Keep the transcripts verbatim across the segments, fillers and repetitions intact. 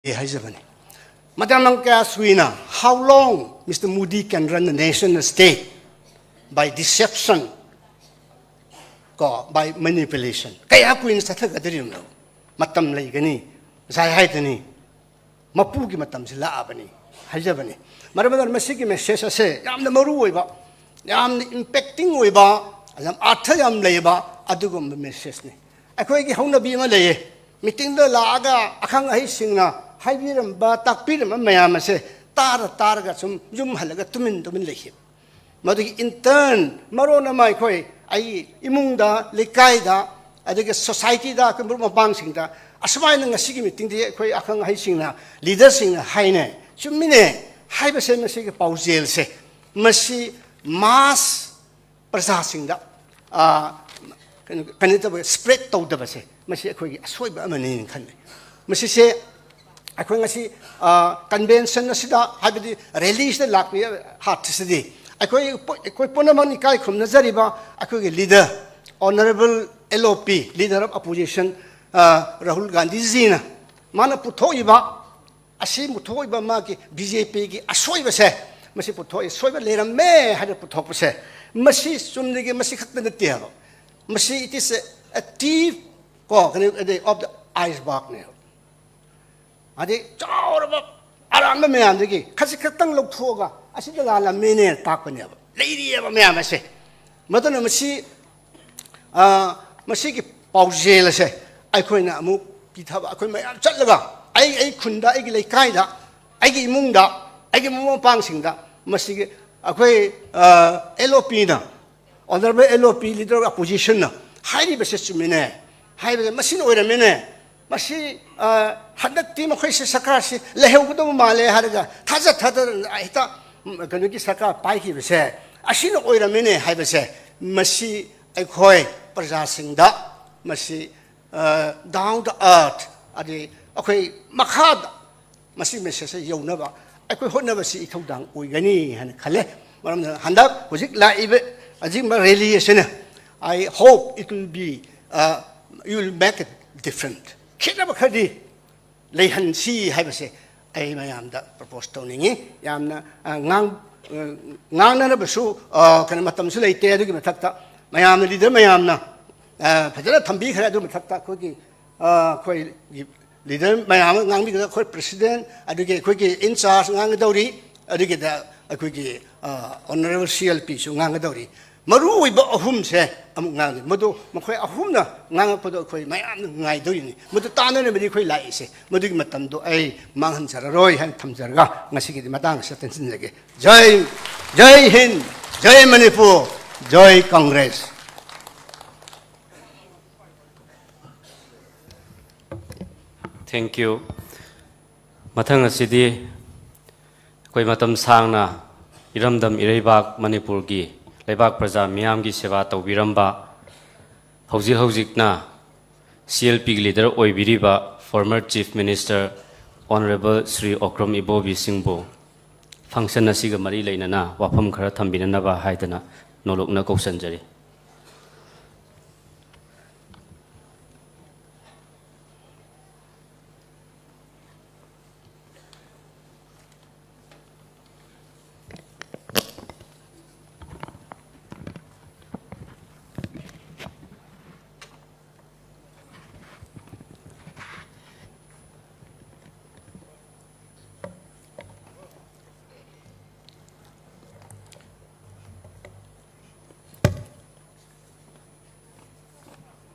ꯍꯥꯏꯖꯕꯅꯤ꯫ ꯃꯇꯝ ꯀꯌꯥ ꯁꯨꯏꯅ, how long Mister Modi can run the nation, a state, by deception, ꯀꯣ, by manipulation? ꯀꯌꯥ ꯀꯨꯏꯅ ꯆꯠꯊꯒꯗꯧꯔꯤꯕꯅꯣ? ꯃꯇꯝ ꯂꯩꯒꯅꯤ, ꯉꯁꯥꯏ ꯍꯥꯏꯗꯨꯅꯤ, ꯃꯄꯨꯒꯤ ꯃꯇꯝꯁꯤ ꯂꯥꯛꯑꯕꯅꯤ ꯍꯥꯏꯖꯕꯅꯤ꯫ ꯃꯔꯝ ꯑꯗꯨꯅ ꯃꯁꯤꯒꯤ message ꯑꯁꯦ ꯌꯥꯝꯅ ꯃꯔꯨ ꯑꯣꯏꯕ, ꯌꯥꯝꯅ impacting ꯑꯣꯏꯕ, ꯌꯥꯝ ꯑꯔꯊ ꯌꯥꯝ ꯂꯩꯕ ꯑꯗꯨꯒꯨꯝꯕ message ꯅꯤ꯫ ꯑꯩꯈꯣꯏꯒꯤ ꯍꯧꯅꯕꯤ ꯑꯃ ꯂꯩꯌꯦ, meeting ꯗ ꯂꯥꯛꯑꯒ ꯑꯈꯪ ꯑꯍꯩꯁꯤꯡꯅ ꯍꯥꯏꯕꯤꯔꯝꯕ, ꯇꯥꯛꯄꯤꯔꯝꯕ ꯃꯌꯥꯝ ꯑꯁꯦ ꯇꯥꯔ ꯇꯥꯔꯒ ꯁꯨꯝ ꯌꯨꯝ ꯍꯜꯂꯒ ꯇꯨꯃꯤꯟ ꯇꯨꯃꯤꯟ ꯂꯩꯈꯤꯕ꯫ ꯃꯗꯨꯒꯤ in turn ꯃꯔꯣꯟ ꯑꯃ ꯑꯩꯈꯣꯏ, ꯑꯩꯒꯤ ꯏꯃꯨꯡꯗ, ꯂꯩꯀꯥꯏꯗ, ꯑꯗꯒꯤ society ꯗ, ꯑꯩꯈꯣꯏ ꯃꯔꯨꯞ ꯃꯄꯥꯡꯁꯤꯡꯗ ꯑꯁꯨꯃꯥꯏꯅ ꯉꯁꯤꯒꯤ meeting ꯗꯤ ꯑꯩꯈꯣꯏ ꯑꯈꯪ ꯑꯍꯩꯁꯤꯡꯅ, leader ꯁꯤꯡꯅ ꯍꯥꯏꯅꯩ, ꯆꯨꯝꯃꯤꯅꯦ ꯍꯥꯏꯕꯁꯦ, ꯃꯁꯤꯒꯤ ꯄꯥꯎꯖꯦꯜꯁꯦ, ꯃꯁꯤ mass ꯄ꯭ꯔꯖꯥꯁꯤꯡꯗ, ꯑ, ꯀꯩꯅꯣ, ꯀꯩꯅꯣ ꯇꯧꯕ, spread ꯇꯧꯗꯕꯁꯦ, ꯃꯁꯤ ꯑꯩꯈꯣꯏꯒꯤ ꯑꯁꯣꯏꯕ ꯑꯃꯅꯤꯅ ꯈꯜꯂꯤ꯫ ꯃꯁꯤꯁꯦ ꯑꯩꯈꯣꯏ ꯉꯁꯤ, ꯑ, convention ꯑꯁꯤꯗ, ꯍꯥꯏꯕꯗꯤ rally ꯁꯤꯗ ꯂꯥꯛꯄ ꯍꯥꯠꯁꯤꯗꯤ ꯑꯩꯈꯣꯏ ꯄꯨ-, ꯑꯩꯈꯣꯏ ꯄꯨꯝꯅꯃꯛ ꯏꯀꯥꯏ ꯈꯨꯝꯅꯖꯔꯤꯕ ꯑꯩꯈꯣꯏꯒꯤ leader, Honourable L O P, Leader of Opposition, ꯑ, ꯔꯥꯍꯨꯜ ꯒꯥꯟꯙꯤꯖꯤꯅ ꯃꯥꯅ ꯄꯨꯊꯣꯛꯏꯕ ꯑꯁꯤ ꯄꯨꯊꯣꯛꯏꯕ ꯃꯥꯒꯤ B J P ꯒꯤ ꯑꯁꯣꯏꯕꯁꯦ, ꯃꯁꯤ ꯄꯨꯊꯣꯛꯏ, ꯁꯣꯏꯕ ꯂꯩꯔꯝꯃꯦ ꯍꯥꯏꯅ ꯄꯨꯊꯣꯛꯄꯁꯦ, ꯃꯁꯤ ꯆꯨꯝꯅꯒꯤ ꯃꯁꯤ ꯈꯛꯇ ꯅꯠꯇꯦ ꯍꯥꯏꯕ꯫ ꯃꯁꯤ it is a, a tip, ꯀꯣ, ꯀꯩꯅꯣ, ꯑꯗꯩ of the iceberg ꯅꯦꯕ꯫ ꯑꯗꯩ ꯆꯥꯎꯔꯕ ꯑꯔꯥꯟꯕ ꯃꯌꯥꯝꯗꯒꯤ ꯈꯖꯤꯛ ꯈꯛꯇꯪ ꯂꯧꯊꯣꯛꯑꯒ ꯑꯁꯤꯗ ꯂꯥꯜꯂꯝꯃꯦꯅꯦ ꯇꯥꯛꯄꯅꯦꯕ꯫ ꯂꯩꯔꯤꯑꯕ ꯃꯌꯥꯝ ꯑꯁꯦ꯫ ꯃꯗꯨꯅ ꯃꯁꯤ, ꯑ, ꯃꯁꯤꯒꯤ ꯄꯥꯎꯖꯦꯜ ꯑꯁꯦ ꯑꯩꯈꯣꯏꯅ ꯑꯃꯨꯛ ꯄꯤꯊꯕ, ꯑꯩꯈꯣꯏ ꯃꯌꯥꯝ ꯆꯠꯂꯒ ꯑꯩ, ꯑꯩ ꯈꯨꯟꯗ, ꯑꯩꯒꯤ ꯂꯩꯀꯥꯏꯗ, ꯑꯩꯒꯤ ꯏꯃꯨꯡꯗ, ꯑꯩꯒꯤ ꯃꯔꯨꯞ ꯃꯄꯥꯡꯁꯤꯡꯗ ꯃꯁꯤꯒꯤ ꯑꯩꯈꯣꯏ, ꯑ, L O P ꯅ, Honourable L O P, Leader of Opposition ꯅ ꯍꯥꯏꯔꯤꯕꯁꯦ ꯆꯨꯝꯃꯤꯅꯦ, ꯍꯥꯏꯕꯁꯦ ꯃꯁꯤꯅ ꯑꯣꯏꯔꯝꯃꯤꯅꯦ꯫ ꯃꯁꯤ, ꯑ, ꯍꯟꯗꯛꯇꯤ ꯃꯈꯣꯏꯁꯦ ꯁꯔꯀꯥꯔꯁꯤ ꯂꯩꯍꯧꯒꯗꯕ ꯃꯥꯜꯂꯦ ꯍꯥꯏꯔꯒ ꯊꯥꯖ ꯊꯥꯖꯗꯅ ꯍꯦꯛꯇ, ꯎꯝ, ꯀꯩꯅꯣꯒꯤ ꯁꯔꯀꯥꯔ ꯄꯥꯏꯈꯤꯕꯁꯦ ꯑꯁꯤꯅ ꯑꯣꯏꯔꯝꯃꯤꯅꯦ ꯍꯥꯏꯕꯁꯦ, ꯃꯁꯤ ꯑꯩꯈꯣꯏ ꯄ꯭ꯔꯖꯥꯁꯤꯡꯗ ꯃꯁꯤ, ꯑ, down to earth, ꯑꯗꯩ ꯑꯩꯈꯣꯏ ꯃꯈꯥꯗ ꯃꯁꯤ message ꯁꯦ ꯌꯧꯅꯕ ꯑꯩꯈꯣꯏ ꯍꯣꯠꯅꯕꯁꯤ ꯏꯊꯧꯗꯥꯡ ꯑꯣꯏꯒꯅꯤ ꯍꯥꯏꯅ ꯈꯜꯂꯦ꯫ ꯃꯔꯝꯗꯤ ꯍꯟꯗꯛ ꯍꯧꯖꯤꯛ ꯂꯥꯛꯏꯕ ꯑꯁꯤꯒꯨꯝꯕ rally ꯑꯁꯤꯅ, I hope it will be, uh, you will make a difference. ꯈꯦꯠꯅꯕ ꯈꯔꯗꯤ ꯂꯩꯍꯟꯁꯤ ꯍꯥꯏꯕꯁꯦ ꯑꯩ ꯃꯌꯥꯝꯗ ꯄ꯭ꯔꯣꯄꯣꯁ ꯇꯧꯅꯤꯡꯉꯤ꯫ ꯌꯥꯝꯅ, ꯑ, ꯉꯥꯡ-, ꯑ, ꯉꯥꯡꯅꯅꯕꯁꯨ, ꯑ, ꯀꯩꯅꯣ, ꯃꯇꯝꯁꯨ ꯂꯩꯇꯦ꯫ ꯑꯗꯨꯒꯤ ꯃꯊꯛꯇ ꯃꯌꯥꯝꯅ, ꯂꯤꯗꯔ ꯃꯌꯥꯝꯅ, ꯑ, ꯐꯖꯅ ꯊꯝꯕꯤꯈ꯭ꯔꯦ꯫ ꯑꯗꯨ ꯃꯊꯛꯇ ꯑꯩꯈꯣꯏꯒꯤ, ꯑ, ꯑꯩꯈꯣꯏꯒꯤ ꯂꯤꯗꯔ ꯃꯌꯥꯝ ꯑꯃ ꯉꯥꯡꯕꯤꯒꯗꯕ, ꯑꯩꯈꯣꯏ ꯄ꯭ꯔꯦꯁꯤꯗꯦꯟ, ꯑꯗꯨꯒꯤ ꯑꯩꯈꯣꯏꯒꯤ ꯏꯟꯆꯥꯔꯖ ꯉꯥꯡꯒꯗꯧꯔꯤ, ꯑꯗꯨꯒꯤꯗ ꯑꯩꯈꯣꯏꯒꯤ, ꯑ, ꯑꯣꯅꯔꯦꯕꯜ ꯁꯤ ꯑꯦꯜ ꯄꯤꯁꯨ ꯉꯥꯡꯒꯗꯧꯔꯤ꯫ ꯃꯔꯨ ꯑꯣꯏꯕ ꯑꯍꯨꯝꯁꯦ ꯑꯃꯨꯛ ꯉꯥꯡꯒꯦ꯫ ꯃꯗꯨ ꯃꯈꯣꯏ ꯑꯍꯨꯝꯅ ꯉꯥꯡꯉꯛꯄꯗꯣ ꯑꯩꯈꯣꯏ ꯃꯌꯥꯝꯅ ꯉꯥꯏꯗꯧꯔꯤꯅꯤ꯫ ꯃꯗꯨ ꯇꯥꯅꯅꯕꯗꯤ ꯑꯩꯈꯣꯏ ꯂꯥꯛꯏꯁꯦ꯫ ꯃꯗꯨꯒꯤ ꯃꯇꯝꯗꯣ ꯑꯩ ꯃꯥꯡꯍꯟꯖꯔꯔꯣꯏ ꯍꯥꯏꯅ ꯊꯝꯖꯔꯒ ꯉꯁꯤꯒꯤꯗꯤ ꯃꯇꯥꯡ ꯑꯁꯤꯗ ꯇꯦꯟꯁꯤꯟꯖꯒꯦ꯫ ꯖꯩ, ꯖꯩ ꯍꯤꯟꯗ, ꯖꯩ ꯃꯅꯤꯄꯨꯔ, ꯖꯩ ꯀꯪꯒ꯭ꯔꯦꯁ꯫ Thank you. ꯃꯊꯪ ꯑꯁꯤꯗꯤ ꯑꯩꯈꯣꯏ ꯃꯇꯝ ꯁꯥꯡꯅ ꯏꯔꯝꯗꯝ ꯏꯔꯩꯕꯥꯛ ꯃꯅꯤꯄꯨꯔꯒꯤ ꯂꯩꯕꯥꯛ ꯄ꯭ꯔꯖꯥ ꯃꯤꯌꯥꯝꯒꯤ ꯁꯦꯕꯥ ꯇꯧꯕꯤꯔꯝꯕ, ꯍꯧꯖꯤꯛ ꯍꯧꯖꯤꯛꯅ ꯁꯤ ꯑꯦꯜ ꯄꯤꯒꯤ ꯂꯤꯗꯔ ꯑꯣꯏꯕꯤꯔꯤꯕ former Chief Minister Honorable Shri Okram Ibobi ꯁꯤꯡꯕꯨ ꯐꯪꯁꯟ ꯑꯁꯤꯒ ꯃꯔꯤ ꯂꯩꯅꯅ ꯋꯥꯐꯝ ꯈꯔ ꯊꯝꯕꯤꯅꯅꯕ ꯍꯥꯏꯗꯅ ꯅꯣꯂꯨꯛꯅ ꯀꯧꯁꯟꯖꯔꯤ꯫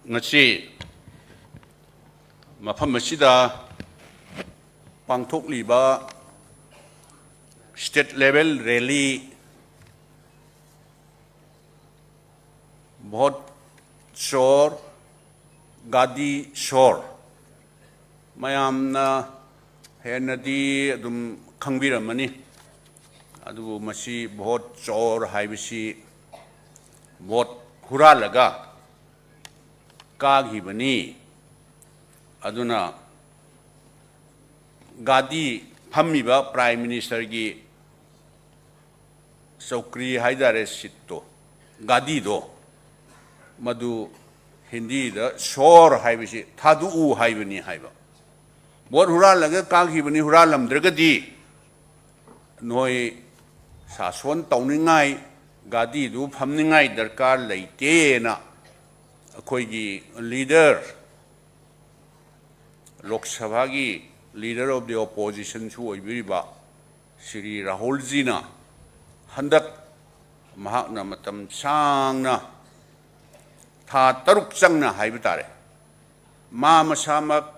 ꯉꯁꯤ ꯃꯐꯝ ꯑꯁꯤꯗ ꯄꯥꯡꯊꯣꯛꯂꯤꯕ state level rally, ꯚꯣꯠ ꯆꯣꯔ, ꯒꯥꯗꯤ ꯆꯣꯔ, ꯃꯌꯥꯝꯅ ꯍꯦꯟꯅꯗꯤ ꯑꯗꯨꯝ ꯈꯪꯕꯤꯔꯝꯃꯅꯤ꯫ ꯑꯗꯨꯕꯨ ꯃꯁꯤ ꯚꯣꯠ ꯆꯣꯔ ꯍꯥꯏꯕꯁꯤ ꯚꯣꯠ ꯍꯨꯔꯥꯜꯂꯒ ꯀꯥꯈꯤꯕꯅꯤ꯫ ꯑꯗꯨꯅ ꯒꯥꯗꯤ, ꯐꯝꯃꯤꯕ Prime Ministerꯒꯤ ꯆꯧꯀ꯭ꯔꯤ ꯍꯥꯏꯇꯥꯔꯦ, ꯁꯤꯠꯇꯣ, ꯒꯥꯗꯤꯗꯣ, ꯃꯗꯨ ꯍꯤꯟꯗꯤꯗ ꯆꯣꯔ ꯍꯥꯏꯕꯁꯤ ꯊꯥꯗꯣꯛꯎ ꯍꯥꯏꯕꯅꯤ ꯍꯥꯏꯕ꯫ ꯚꯣꯠ ꯍꯨꯔꯥꯜꯂꯒ ꯀꯥꯈꯤꯕꯅꯤ, ꯍꯨꯔꯥꯜꯂꯝꯗ꯭ꯔꯒꯗꯤ ꯅꯣꯏ ꯁꯥꯁꯣꯟ ꯇꯧꯅꯤꯡꯉꯥꯏ, ꯒꯥꯗꯤꯗꯨ ꯐꯝꯅꯤꯡꯉꯥꯏ ꯗꯔꯀꯥꯔ ꯂꯩꯇꯦꯅ ꯑꯩꯈꯣꯏꯒꯤ ꯂꯤꯗꯔ, ꯂꯣꯛ ꯁꯚꯥꯒꯤ leader of the oppositionꯁꯨ ꯑꯣꯏꯕꯤꯔꯤꯕ ꯁ꯭ꯔꯤ ꯔꯥꯍꯨꯜꯖꯤꯅ ꯍꯟꯗꯛ ꯃꯍꯥꯛꯅ ꯃꯇꯝ ꯁꯥꯡꯅ, ꯊꯥ ꯇꯔꯨꯛ ꯆꯪꯅ ꯍꯥꯏꯕ ꯇꯥꯔꯦ, ꯃꯥ ꯃꯁꯥꯃꯛ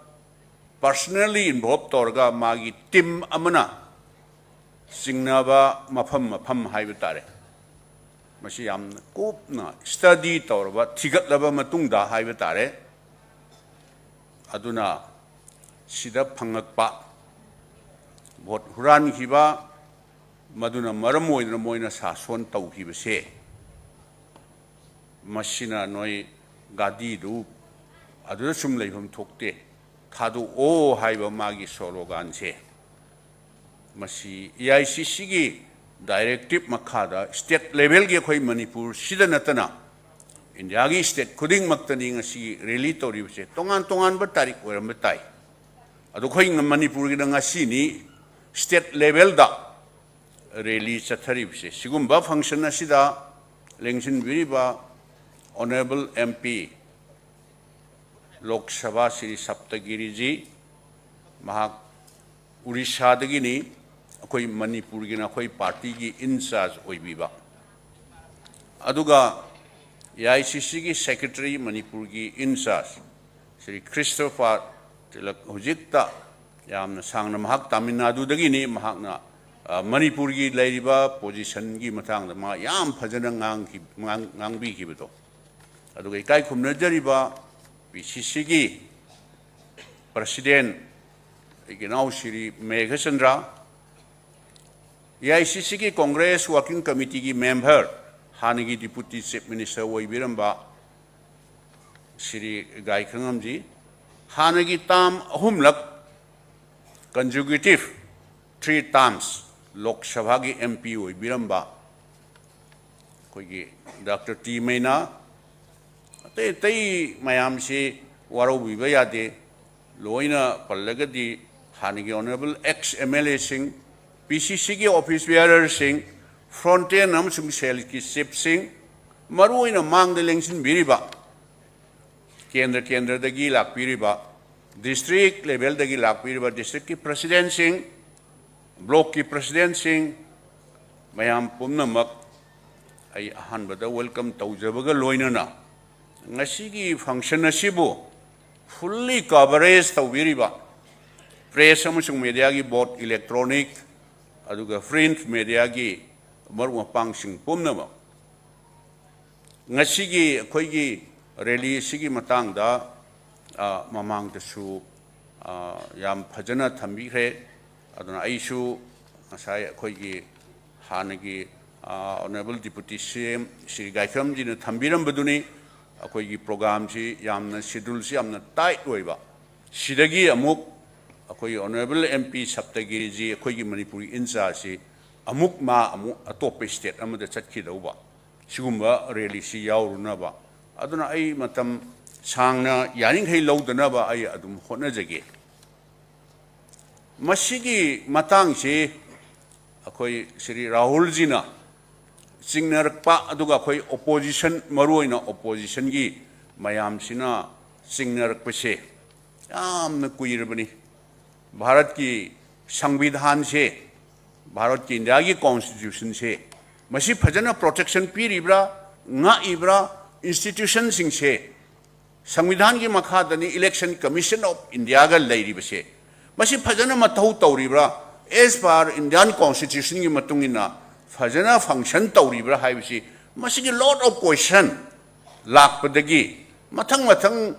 personally involve ꯇꯧꯔꯒ ꯃꯥꯒꯤ team ꯑꯃꯅ ꯆꯤꯡꯅꯕ ꯃꯐꯝ ꯃꯐꯝ ꯍꯥꯏꯕ ꯇꯥꯔꯦ, ꯃꯁꯤ ꯌꯥꯝꯅ ꯀꯨꯞꯅ study ꯇꯧꯔꯕ, ꯊꯤꯒꯠꯂꯕ ꯃꯇꯨꯡꯗ ꯍꯥꯏꯕ ꯇꯥꯔꯦ꯫ ꯑꯗꯨꯅ ꯁꯤꯗ ꯐꯪꯂꯛꯄ ꯚꯣꯠ ꯍꯨꯔꯥꯟꯈꯤꯕ, ꯃꯗꯨꯅ ꯃꯔꯝ ꯑꯣꯏꯗꯨꯅ ꯃꯣꯏꯅ ꯁꯥꯁꯣꯟ ꯇꯧꯈꯤꯕꯁꯦ, ꯃꯁꯤꯅ ꯅꯣꯏ ꯒꯥꯗꯤꯗꯨ ꯑꯗꯨꯗ ꯁꯨꯝ ꯂꯩꯐꯝ ꯊꯣꯛꯇꯦ, ꯊꯥꯗꯣꯛꯑꯣ ꯍꯥꯏꯕ ꯃꯥꯒꯤ sloganꯁꯦ, ꯃꯁꯤ AICCꯒꯤ directive ꯃꯈꯥꯗ state levelꯒꯤ, ꯑꯩꯈꯣꯏ ꯃꯅꯤꯄꯨꯔꯁꯤꯗ ꯅꯠꯇꯅ ꯏꯟꯗꯤꯌꯥꯒꯤ state ꯈꯨꯗꯤꯡꯃꯛꯇꯅꯤ ꯉꯁꯤ rally ꯇꯧꯔꯤꯕꯁꯦ꯫ ꯇꯣꯉꯥꯟ ꯇꯣꯉꯥꯟꯕ ꯇꯥꯔꯤꯛ ꯑꯣꯏꯔꯝꯕ ꯇꯥꯏ, ꯑꯗꯣ ꯑꯩꯈꯣꯏ ꯃꯅꯤꯄꯨꯔꯒꯤꯅ ꯉꯁꯤꯅꯤ state levelꯗ rally ꯆꯠꯊꯔꯤꯕꯁꯦ꯫ ꯁꯤꯒꯨꯝꯕ function ꯑꯁꯤꯗ ꯂꯦꯡꯁꯤꯟꯕꯤꯔꯤꯕ Honourable MP ꯂꯣꯛ ꯁꯚꯥ ꯁ꯭ꯔꯤ ꯁꯞꯇꯒꯤꯔꯤꯖꯤ, ꯃꯍꯥꯛ ꯎꯔꯤꯁꯥꯗꯒꯤꯅꯤ, ꯑꯩꯈꯣꯏ ꯃꯅꯤꯄꯨꯔꯒꯤꯅ ꯑꯩꯈꯣꯏ partyꯒꯤ in charge ꯑꯣꯏꯕꯤꯕ, ꯑꯗꯨꯒ AICCꯒꯤ secretary ꯃꯅꯤꯄꯨꯔꯒꯤ in charge Shri Christopher Tilak, ꯍꯧꯖꯤꯛꯇ ꯌꯥꯝꯅ ꯁꯥꯡꯅ ꯃꯍꯥꯛ ꯇꯥꯃꯤꯜ ꯅꯥꯗꯨꯗꯒꯤꯅꯤ, ꯃꯍꯥꯛꯅ, ꯑ, ꯃꯅꯤꯄꯨꯔꯒꯤ ꯂꯩꯔꯤꯕ positionꯒꯤ ꯃꯇꯥꯡꯗ ꯃꯥ ꯌꯥꯝ ꯐꯖꯅ ꯉꯥꯡꯈꯤ-, ꯉꯥꯡ-, ꯉꯥꯡꯕꯤꯈꯤꯕꯗꯣ꯫ ꯑꯗꯨꯒ ꯏꯀꯥꯏ ꯈꯨꯝꯅꯖꯔꯤꯕ PCCꯒꯤ president, ꯑꯩꯒꯤ ꯏꯅꯥꯎ Shri Meghachandra, AICCꯒꯤ Congress Working Committeeꯒꯤ member, ꯍꯥꯟꯅꯒꯤ Deputy Chief Minister ꯑꯣꯏꯕꯤꯔꯝꯕ ꯁ꯭ꯔꯤ ꯒꯥꯏꯈꯉꯝꯖꯤ, ꯍꯥꯟꯅꯒꯤ term ꯑꯍꯨꯝꯂꯛ, consecutive three terms ꯂꯣꯛ ꯁꯚꯥꯒꯤ MP ꯑꯣꯏꯕꯤꯔꯝꯕ ꯑꯩꯈꯣꯏꯒꯤ ꯗꯥꯛꯇꯔ ꯇꯤ ꯃꯩꯅꯥ, ꯑꯇꯩ ꯑꯇꯩ ꯃꯌꯥꯝꯁꯤ ꯋꯥꯔꯧꯕꯤꯕ ꯌꯥꯗꯦ꯫ ꯂꯣꯏꯅ ꯄꯜꯂꯒꯗꯤ ꯍꯥꯟꯅꯒꯤ honourable ex M L Aꯁꯤꯡ, P C Cꯒꯤ office bearerꯁꯤꯡ, front end ꯑꯃꯁꯨꯡ cellꯒꯤ chiefꯁꯤꯡ, ꯃꯔꯨꯑꯣꯏꯅ ꯃꯥꯡꯗ ꯂꯦꯡꯁꯤꯟꯕꯤꯔꯤꯕ ꯀꯦꯟꯗ꯭ꯔ ꯀꯦꯟꯗ꯭ꯔꯗꯒꯤ ꯂꯥꯛꯄꯤꯔꯤꯕ, district levelꯗꯒꯤ ꯂꯥꯛꯄꯤꯔꯤꯕ districtꯀꯤ presidentꯁꯤꯡ, blockꯀꯤ presidentꯁꯤꯡ, ꯃꯌꯥꯝ ꯄꯨꯝꯅꯃꯛ ꯑꯩ ꯑꯍꯥꯟꯕꯗ welcome ꯇꯧꯖꯕꯒ ꯂꯣꯏꯅꯅ ꯉꯁꯤꯒꯤ function ꯑꯁꯤꯕꯨ fully coverage ꯇꯧꯕꯤꯔꯤꯕ press ꯑꯃꯁꯨꯡ mediaꯒꯤ, both electronic ꯑꯗꯨꯒ print mediaꯒꯤ ꯃꯔꯨꯞ ꯃꯄꯥꯡꯁꯤꯡ ꯄꯨꯝꯅꯃꯛ, ꯉꯁꯤꯒꯤ ꯑꯩꯈꯣꯏꯒꯤ rally ꯑꯁꯤꯒꯤ ꯃꯇꯥꯡꯗ, ꯑ, ꯃꯃꯥꯡꯗꯁꯨ, ꯑ, ꯌꯥꯝ ꯐꯖꯅ ꯊꯝꯕꯤꯈ꯭ꯔꯦ꯫ ꯑꯗꯨꯅ ꯑꯩꯁꯨ ꯉꯁꯥꯏ ꯑꯩꯈꯣꯏꯒꯤ ꯍꯥꯟꯅꯒꯤ, ꯑ, honourable Deputy C M Shri ꯒꯥꯏꯈꯝꯖꯤꯅ ꯊꯝꯕꯤꯔꯝꯕꯗꯨꯅꯤ꯫ ꯑꯩꯈꯣꯏꯒꯤ programꯁꯤ ꯌꯥꯝꯅ, scheduleꯁꯤ ꯌꯥꯝꯅ tight ꯑꯣꯏꯕ, ꯁꯤꯗꯒꯤ ꯑꯃꯨꯛ ꯑꯩꯈꯣꯏꯒꯤ honourable M P ꯁꯞꯇꯒꯤꯔꯤꯖꯤ ꯑꯩꯈꯣꯏꯒꯤ ꯃꯅꯤꯄꯨꯔꯒꯤ ꯏꯟꯆꯥꯁꯤ ꯑꯃꯨꯛ ꯃꯥ ꯑꯃꯨꯛ ꯑꯇꯣꯞꯄ state ꯑꯃꯗ ꯆꯠꯈꯤꯗꯧꯕ, ꯁꯤꯒꯨꯝꯕ rallyꯁꯤ ꯌꯥꯎꯔꯨꯅꯕ꯫ ꯑꯗꯨꯅ ꯑꯩ ꯃꯇꯝ ꯁꯥꯡꯅ ꯌꯥꯔꯤꯈꯩ ꯂꯧꯗꯅꯕ ꯑꯩ ꯑꯗꯨꯝ ꯍꯣꯠꯅꯖꯒꯦ꯫ ꯃꯁꯤꯒꯤ ꯃꯇꯥꯡꯁꯤ ꯑꯩꯈꯣꯏ ꯁ꯭ꯔꯤ ꯔꯥꯍꯨꯜꯖꯤꯅ ꯆꯤꯡꯅꯔꯛꯄ, ꯑꯗꯨꯒ ꯑꯩꯈꯣꯏ opposition, ꯃꯔꯨꯑꯣꯏꯅ oppositionꯒꯤ ꯃꯌꯥꯝꯁꯤꯅ ꯆꯤꯡꯅꯔꯛꯄꯁꯦ ꯌꯥꯝꯅ ꯀꯨꯏꯔꯕꯅꯤ꯫ ꯚꯥꯔꯠꯀꯤ ꯁꯪꯕꯤꯙꯥꯟꯁꯦ, ꯚꯥꯔꯠꯀꯤ ꯏꯟꯗꯤꯌꯥꯒꯤ constitutionꯁꯦ, ꯃꯁꯤ ꯐꯖꯅ protection ꯄꯤꯔꯤꯕ꯭ꯔꯥ, ꯉꯥꯛꯏꯕ꯭ꯔꯥ, institutionꯁꯤꯡꯁꯦ, ꯁꯪꯕꯤꯙꯥꯟꯒꯤ ꯃꯈꯥꯗꯅꯤ Election Commission of Indiaꯒ ꯂꯩꯔꯤꯕꯁꯦ, ꯃꯁꯤ ꯐꯖꯅ ꯃꯊꯧ ꯇꯧꯔꯤꯕ꯭ꯔꯥ, as per Indian constitutionꯒꯤ ꯃꯇꯨꯡ ꯏꯟꯅ ꯐꯖꯅ function ꯇꯧꯔꯤꯕ꯭ꯔꯥ ꯍꯥꯏꯕꯁꯤ, ꯃꯁꯤꯒꯤ lot of question ꯂꯥꯛꯄꯗꯒꯤ ꯃꯊꯪ ꯃꯊꯪ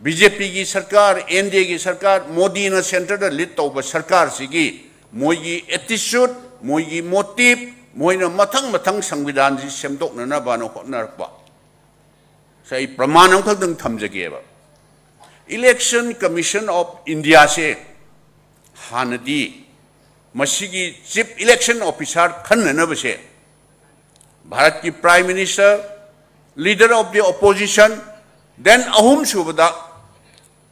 BJPꯒꯤ ꯁꯔꯀꯥꯔ, NDAꯒꯤ ꯁꯔꯀꯥꯔ, ꯃꯣꯗꯤꯅ centreꯗ lead ꯇꯧꯕ ꯁꯔꯀꯥꯔꯁꯤꯒꯤ ꯃꯣꯏꯒꯤ attitude, ꯃꯣꯏꯒꯤ motive, ꯃꯣꯏꯅ ꯃꯊꯪ ꯃꯊꯪ ꯁꯪꯕꯤꯙꯥꯟꯁꯤ ꯁꯦꯝꯗꯣꯛꯅꯅꯕꯅ ꯍꯣꯠꯅꯔꯛꯄ꯫ ꯁꯤ ꯑꯩ ꯄ꯭ꯔꯃꯥꯟ ꯑꯃꯈꯛꯇꯪ ꯊꯝꯖꯒꯦꯕ꯫ Election Commission of Indiaꯁꯦ ꯍꯥꯟꯅꯗꯤ ꯃꯁꯤꯒꯤ Chief Election Officer ꯈꯟꯅꯅꯕꯁꯦ ꯚꯥꯔꯠꯀꯤ Prime Minister, Leader of the Opposition, then ꯑꯍꯨꯝꯁꯨꯕꯗ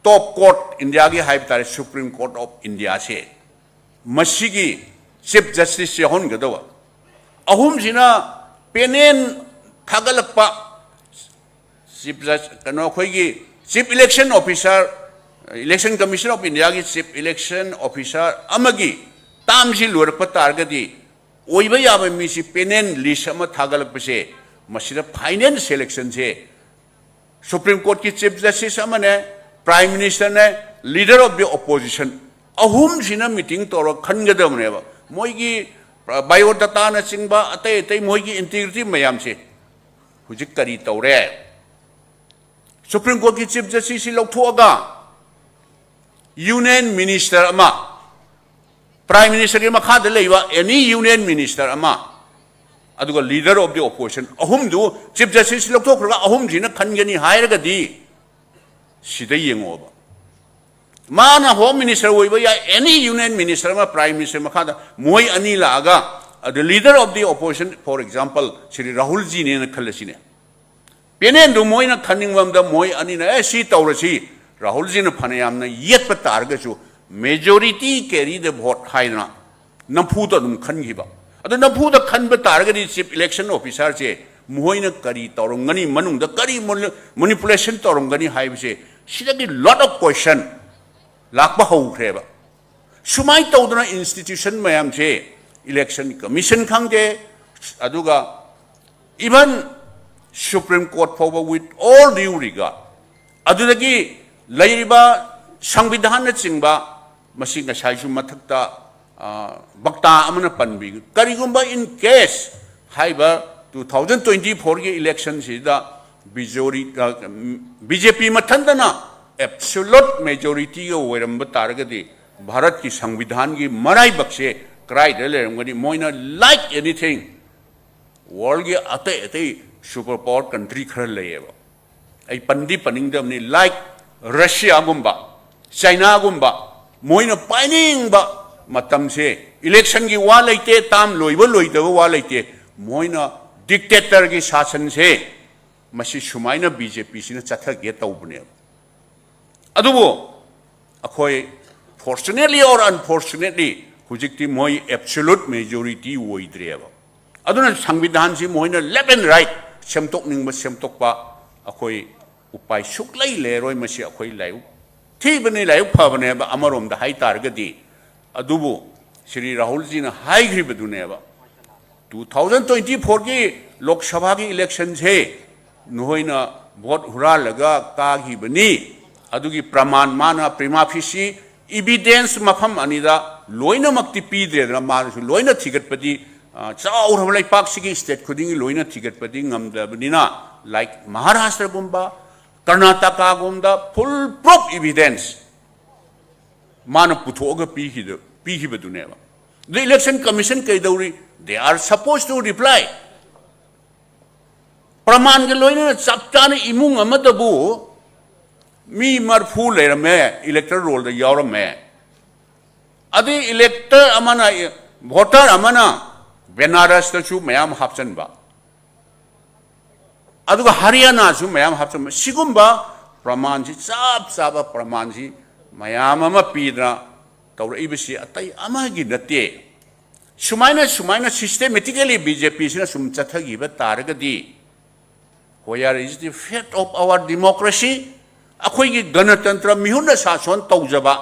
ꯇꯣꯞ ꯀꯣꯔꯠ ꯏꯟꯗꯤꯌꯥꯒꯤ ꯍꯥꯏꯕ ꯇꯥꯔꯦ, ꯁꯨꯄ꯭ꯔꯤꯝ ꯀꯣꯔꯠ ꯑꯣꯐ ꯏꯟꯗꯤꯌꯥꯁꯦ, ꯃꯁꯤꯒꯤ ꯆꯤꯐ ꯖꯁꯇꯤꯁ ꯌꯥꯎꯍꯟꯒꯗꯕ꯫ ꯑꯍꯨꯝꯁꯤꯅ ꯄꯦꯅꯦꯜ ꯊꯥꯒꯠꯂꯛꯄ, ꯆꯤꯐ ꯖꯁ, ꯀꯩꯅꯣ, ꯑꯩꯈꯣꯏꯒꯤ chief election officer, election commission of ꯏꯟꯗꯤꯌꯥꯒꯤ ꯆꯤꯐ ꯏꯂꯦꯛꯁꯟ ꯑꯣꯐꯤꯁꯥꯔ ꯑꯃꯒꯤ ꯇꯥꯝꯁꯤ ꯂꯣꯏꯔꯛꯄ ꯇꯥꯔꯒꯗꯤ, ꯑꯣꯏꯕ ꯌꯥꯕ ꯃꯤꯁꯤ ꯄꯦꯅꯦꯜ ꯂꯤꯁ ꯑꯃ ꯊꯥꯒꯠꯂꯛꯄꯁꯦ, ꯃꯁꯤꯗ ꯐꯥꯏꯅꯦꯜ ꯁꯦꯂꯦꯛꯁꯟꯁꯦ ꯁꯨꯄ꯭ꯔꯤꯝ ꯀꯣꯔꯠꯀꯤ ꯆꯤꯐ ꯖꯁꯇꯤꯁ ꯑꯃꯅꯦ, ꯄ꯭ꯔꯥꯏꯝ ꯃꯤꯅꯤꯁꯇꯔꯅꯦ, ꯂꯤꯗꯔ ꯑꯣꯐ ꯗꯤ ꯑꯣꯄꯣꯖꯤꯁꯟ, ꯑꯍꯨꯝꯁꯤꯅ ꯃꯤꯇꯤꯡ ꯇꯧꯔꯒ ꯈꯟꯒꯗꯕꯅꯦꯕ꯫ ꯃꯣꯏꯒꯤ ꯕꯥꯏꯑꯣꯗꯥꯇꯥꯅꯆꯤꯡꯕ, ꯑꯇꯩ ꯑꯇꯩ ꯃꯣꯏꯒꯤ ꯏꯟꯇꯤꯒ꯭ꯔꯤꯇꯤ ꯃꯌꯥꯝꯁꯦ ꯍꯧꯖꯤꯛ ꯀꯔꯤ ꯇꯧꯔꯦ? ꯁꯨꯄ꯭ꯔꯤꯝ ꯀꯣꯔꯠꯀꯤ ꯆꯤꯐ ꯖꯁꯇꯤꯁꯁꯤ ꯂꯧꯊꯣꯛꯑꯒ ꯌꯨꯅꯤꯌꯟ ꯃꯤꯅꯤꯁꯇꯔ ꯑꯃ, ꯄ꯭ꯔꯥꯏꯝ ꯃꯤꯅꯤꯁꯇꯔꯒꯤ ꯃꯈꯥꯗ ꯂꯩꯕ ꯑꯦꯅꯤ ꯌꯨꯅꯤꯌꯟ ꯃꯤꯅꯤꯁꯇꯔ ꯑꯃ, ꯑꯗꯨꯒ ꯂꯤꯗꯔ ꯑꯣꯐ ꯗꯤ ꯑꯣꯄꯣꯖꯤꯁꯟ, ꯑꯍꯨꯝꯗꯨ, ꯆꯤꯐ ꯖꯁꯇꯤꯁ ꯂꯧꯊꯣꯛꯈ꯭ꯔꯒ ꯑꯍꯨꯝꯁꯤꯅ ꯈꯟꯒꯅꯤ ꯍꯥꯏꯔꯒꯗꯤ, ꯁꯤꯗ ꯌꯦꯡꯉꯛꯑꯣꯕ, ꯃꯥꯅ ꯍꯣꯝ ꯃꯤꯅꯤꯁꯇꯔ ꯑꯣꯏꯕ ꯌꯥꯏ, ꯑꯦꯅꯤ ꯌꯨꯅꯤꯌꯟ ꯃꯤꯅꯤꯁꯇꯔ ꯑꯃ, ꯄ꯭ꯔꯥꯏꯝ ꯃꯤꯅꯤꯁꯇꯔ ꯃꯈꯥꯗ ꯃꯣꯏ ꯑꯅꯤ ꯂꯥꯛꯑꯒ, ꯑꯗ leader of the opposition, for example, Shri ꯔꯥꯍꯨꯜꯖꯤꯅꯦꯅ ꯈꯜꯂꯁꯤꯅꯦ꯫ ꯄꯦꯅꯦꯜꯗꯨ ꯃꯣꯏꯅ ꯈꯟꯅꯤꯡꯕ ꯑꯃꯗ ꯃꯣꯏ ꯑꯅꯤꯅ, "ꯑꯦ, ꯁꯤ ꯇꯧꯔꯁꯤ", ꯔꯥꯍꯨꯜꯖꯤꯅ ꯐꯅꯌꯥꯝꯅ ꯌꯦꯠꯄ ꯇꯥꯔꯒꯁꯨ, majority carry the vote ꯍꯥꯏꯗꯅ ꯅꯝꯐꯨꯗ ꯑꯗꯨꯝ ꯈꯟꯈꯤꯕ꯫ ꯑꯗꯨ ꯅꯝꯐꯨꯗ ꯈꯟꯕ ꯇꯥꯔꯒꯗꯤ ꯆꯤꯐ ꯏꯂꯦꯛꯁꯟ ꯑꯣꯐꯤꯁꯥꯔꯁꯦ ꯃꯈꯣꯏꯅ ꯀꯔꯤ ꯇꯧꯔꯝꯒꯅꯤ, ꯃꯅꯨꯡꯗ ꯀꯔꯤ ꯃꯣꯅꯤ-, ꯃꯣꯅꯤꯄꯨꯂꯦꯁꯟ ꯇꯧꯔꯝꯒꯅꯤ ꯍꯥꯏꯕꯁꯦ, ꯁꯤꯗꯒꯤ lot of question ꯂꯥꯛꯄ ꯍꯧꯈ꯭ꯔꯦꯕ꯫ ꯁꯨꯃꯥꯏꯅ ꯇꯧꯗꯅ ꯏꯟꯁꯇꯤꯇ꯭ꯌꯨꯁꯟ ꯃꯌꯥꯝꯁꯦ, ꯏꯂꯦꯛꯁꯟ ꯀꯃꯤꯁꯟ ꯈꯪꯗꯦ, ꯑꯗꯨꯒ even Supreme Court ꯐꯥꯎꯕ, with all due regard, ꯑꯗꯨꯗꯒꯤ ꯂꯩꯔꯤꯕ ꯁꯪꯕꯤꯙꯥꯟꯅꯆꯤꯡꯕ, ꯃꯁꯤ ꯉꯁꯥꯏꯁꯨ ꯃꯊꯛꯇ, ꯑ, ꯕꯛꯇꯥ ꯑꯃꯅ ꯄꯟꯕꯤ, ꯀꯔꯤꯒꯨꯝꯕ in case ꯍꯥꯏꯕ two thousand twenty fourꯒꯤ ꯏꯂꯦꯛꯁꯟꯁꯤꯗ ꯕꯤꯖꯣꯔꯤ-, ꯑ, ꯕꯤ ꯖꯦ ꯄꯤ ꯃꯊꯟꯇꯅ absolute majorityꯒ ꯑꯣꯏꯔꯝꯕ ꯇꯥꯔꯒꯗꯤ, ꯚꯥꯔꯠꯀꯤ ꯁꯪꯕꯤꯙꯥꯟꯒꯤ ꯃꯔꯥꯏꯕꯛꯁꯦ ꯀꯗꯥꯏꯗ ꯂꯩꯔꯝꯒꯅꯤ? ꯃꯣꯏꯅ, like anything, ꯋꯥꯔꯜꯒꯤ ꯑꯇꯩ ꯑꯇꯩ ꯁꯨꯄꯔ ꯄꯥꯋꯔ ꯀꯟꯇ꯭ꯔꯤ ꯈꯔ ꯂꯩꯌꯦꯕ, ꯑꯩ ꯄꯟꯗꯤ ꯄꯟꯅꯤꯡꯗꯕꯅꯤ, like ꯔꯁꯤꯌꯥꯒꯨꯝꯕ, ꯆꯥꯏꯅꯥꯒꯨꯝꯕ, ꯃꯣꯏꯅ ꯄꯥꯏꯅꯤꯡꯕ ꯃꯇꯝꯁꯦ, ꯏꯂꯦꯛꯁꯟꯒꯤ ꯋꯥ ꯂꯩꯇꯦ, ꯇꯥꯝ ꯂꯣꯏꯕ ꯂꯣꯏꯗꯕ ꯋꯥ ꯂꯩꯇꯦ, ꯃꯣꯏꯅ ꯗꯤꯛꯇꯦꯇꯔꯒꯤ ꯁꯥꯁꯟꯁꯦ, ꯃꯁꯤ ꯁꯨꯃꯥꯏꯅ ꯕꯤ ꯖꯦ ꯄꯤꯁꯤꯅ ꯆꯠꯊꯒꯦ ꯇꯧꯕꯅꯦꯕ꯫ ꯑꯗꯨꯕꯨ ꯑꯩꯈꯣꯏ, fortunately or unfortunately, ꯍꯧꯖꯤꯛꯇꯤ ꯃꯣꯏ absolute majority ꯑꯣꯏꯗ꯭ꯔꯦꯕ꯫ ꯑꯗꯨꯅ ꯁꯪꯕꯤꯙꯥꯟꯁꯤ ꯃꯣꯏꯅ left and right ꯁꯦꯝꯗꯣꯛꯅꯤꯡꯕ ꯁꯦꯝꯗꯣꯛꯄ, ꯑꯩꯈꯣꯏ ꯎꯄꯥꯏ ꯁꯨꯛꯂꯩ ꯂꯩꯔꯣꯏ꯫ ꯃꯁꯤ ꯑꯩꯈꯣꯏ ꯂꯥꯏꯕꯛ ꯊꯤꯕꯅꯤ, ꯂꯥꯏꯕꯛ ꯐꯕꯅꯦꯕ ꯑꯃꯔꯣꯝꯗ ꯍꯥꯏ ꯇꯥꯔꯒꯗꯤ꯫ ꯑꯗꯨꯕꯨ ꯁ꯭ꯔꯤ ꯔꯥꯍꯨꯜꯖꯤꯅ ꯍꯥꯏꯈ꯭ꯔꯤꯕꯗꯨꯅꯦꯕ, two thousand twenty fourꯒꯤ ꯂꯣꯛ ꯁꯚꯥꯒꯤ electionꯁꯦ ꯅꯈꯣꯏꯅ vote ꯍꯨꯔꯥꯜꯂꯒ ꯀꯥꯈꯤꯕꯅꯤ꯫ ꯑꯗꯨꯒꯤ ꯄ꯭ꯔꯃꯥꯟ ꯃꯥꯅ prima facie evidence ꯃꯐꯝ ꯑꯅꯤꯗ ꯂꯣꯏꯅꯃꯛꯇꯤ ꯄꯤꯗ꯭ꯔꯦꯗꯅ, ꯃꯥꯅꯁꯨ ꯂꯣꯏꯅ ꯊꯤꯒꯠꯄꯗꯤ, ꯑ, ꯆꯥꯎꯔꯕ ꯂꯩꯄꯥꯛꯁꯤꯒꯤ state ꯈꯨꯗꯤꯡꯒꯤ ꯂꯣꯏꯅ ꯊꯤꯒꯠꯄꯗꯤ ꯉꯝꯗꯕꯅꯤꯅ, like ꯃꯍꯥꯔꯥꯁꯇ꯭ꯔꯒꯨꯝꯕ, ꯀꯔꯅꯥꯇꯀꯥꯒꯨꯝꯕꯗ full proof evidence ꯃꯥꯅ ꯄꯨꯊꯣꯛꯑꯒ ꯄꯤꯈꯤꯗ-, ꯄꯤꯈꯤꯕꯗꯨꯅꯦꯕ꯫ ꯑꯗ election commission ꯀꯩꯗꯧꯔꯤ? They are supposed to reply꯫ ꯄ꯭ꯔꯃꯥꯟꯒ ꯂꯣꯏꯅꯅ ꯆꯞ ꯆꯥꯅ ꯏꯃꯨꯡ ꯑꯃꯗꯕꯨ ꯃꯤ ꯃꯔꯤꯐꯨ ꯂꯩꯔꯝꯃꯦ, electoral rollꯗ ꯌꯥꯎꯔꯝꯃꯦ꯫ ꯑꯗꯩ elector ꯑꯃꯅ, voter ꯑꯃꯅ ꯕꯦꯅꯥꯔꯁꯇꯁꯨ ꯃꯌꯥꯝ ꯍꯥꯞꯆꯟꯕ, ꯑꯗꯨꯒ ꯍꯔꯤꯌꯥꯅꯥꯁꯨ ꯃꯌꯥꯝ ꯍꯥꯞꯆꯟꯕ꯫ ꯁꯤꯒꯨꯝꯕ ꯄ꯭ꯔꯃꯥꯟꯁꯤ, ꯆꯞ ꯆꯥꯕ ꯄ꯭ꯔꯃꯥꯟꯁꯤ ꯃꯌꯥꯝ ꯑꯃ ꯄꯤꯗꯅ ꯇꯧꯔꯛꯏꯕꯁꯤ ꯑꯇꯩ ꯑꯃꯒꯤ ꯅꯠꯇꯦ꯫ ꯁꯨꯃꯥꯏꯅ, ꯁꯨꯃꯥꯏꯅ systematically BJPꯁꯤꯅ ꯁꯨꯝ ꯆꯠꯊꯈꯤꯕ ꯇꯥꯔꯒꯗꯤ, where is the fate of our democracy? ꯑꯩꯈꯣꯏꯒꯤ ꯒꯅꯇꯟꯇ꯭ꯔ, ꯃꯤꯍꯨꯠꯅ ꯁꯥꯁꯣꯟ ꯇꯧꯖꯕ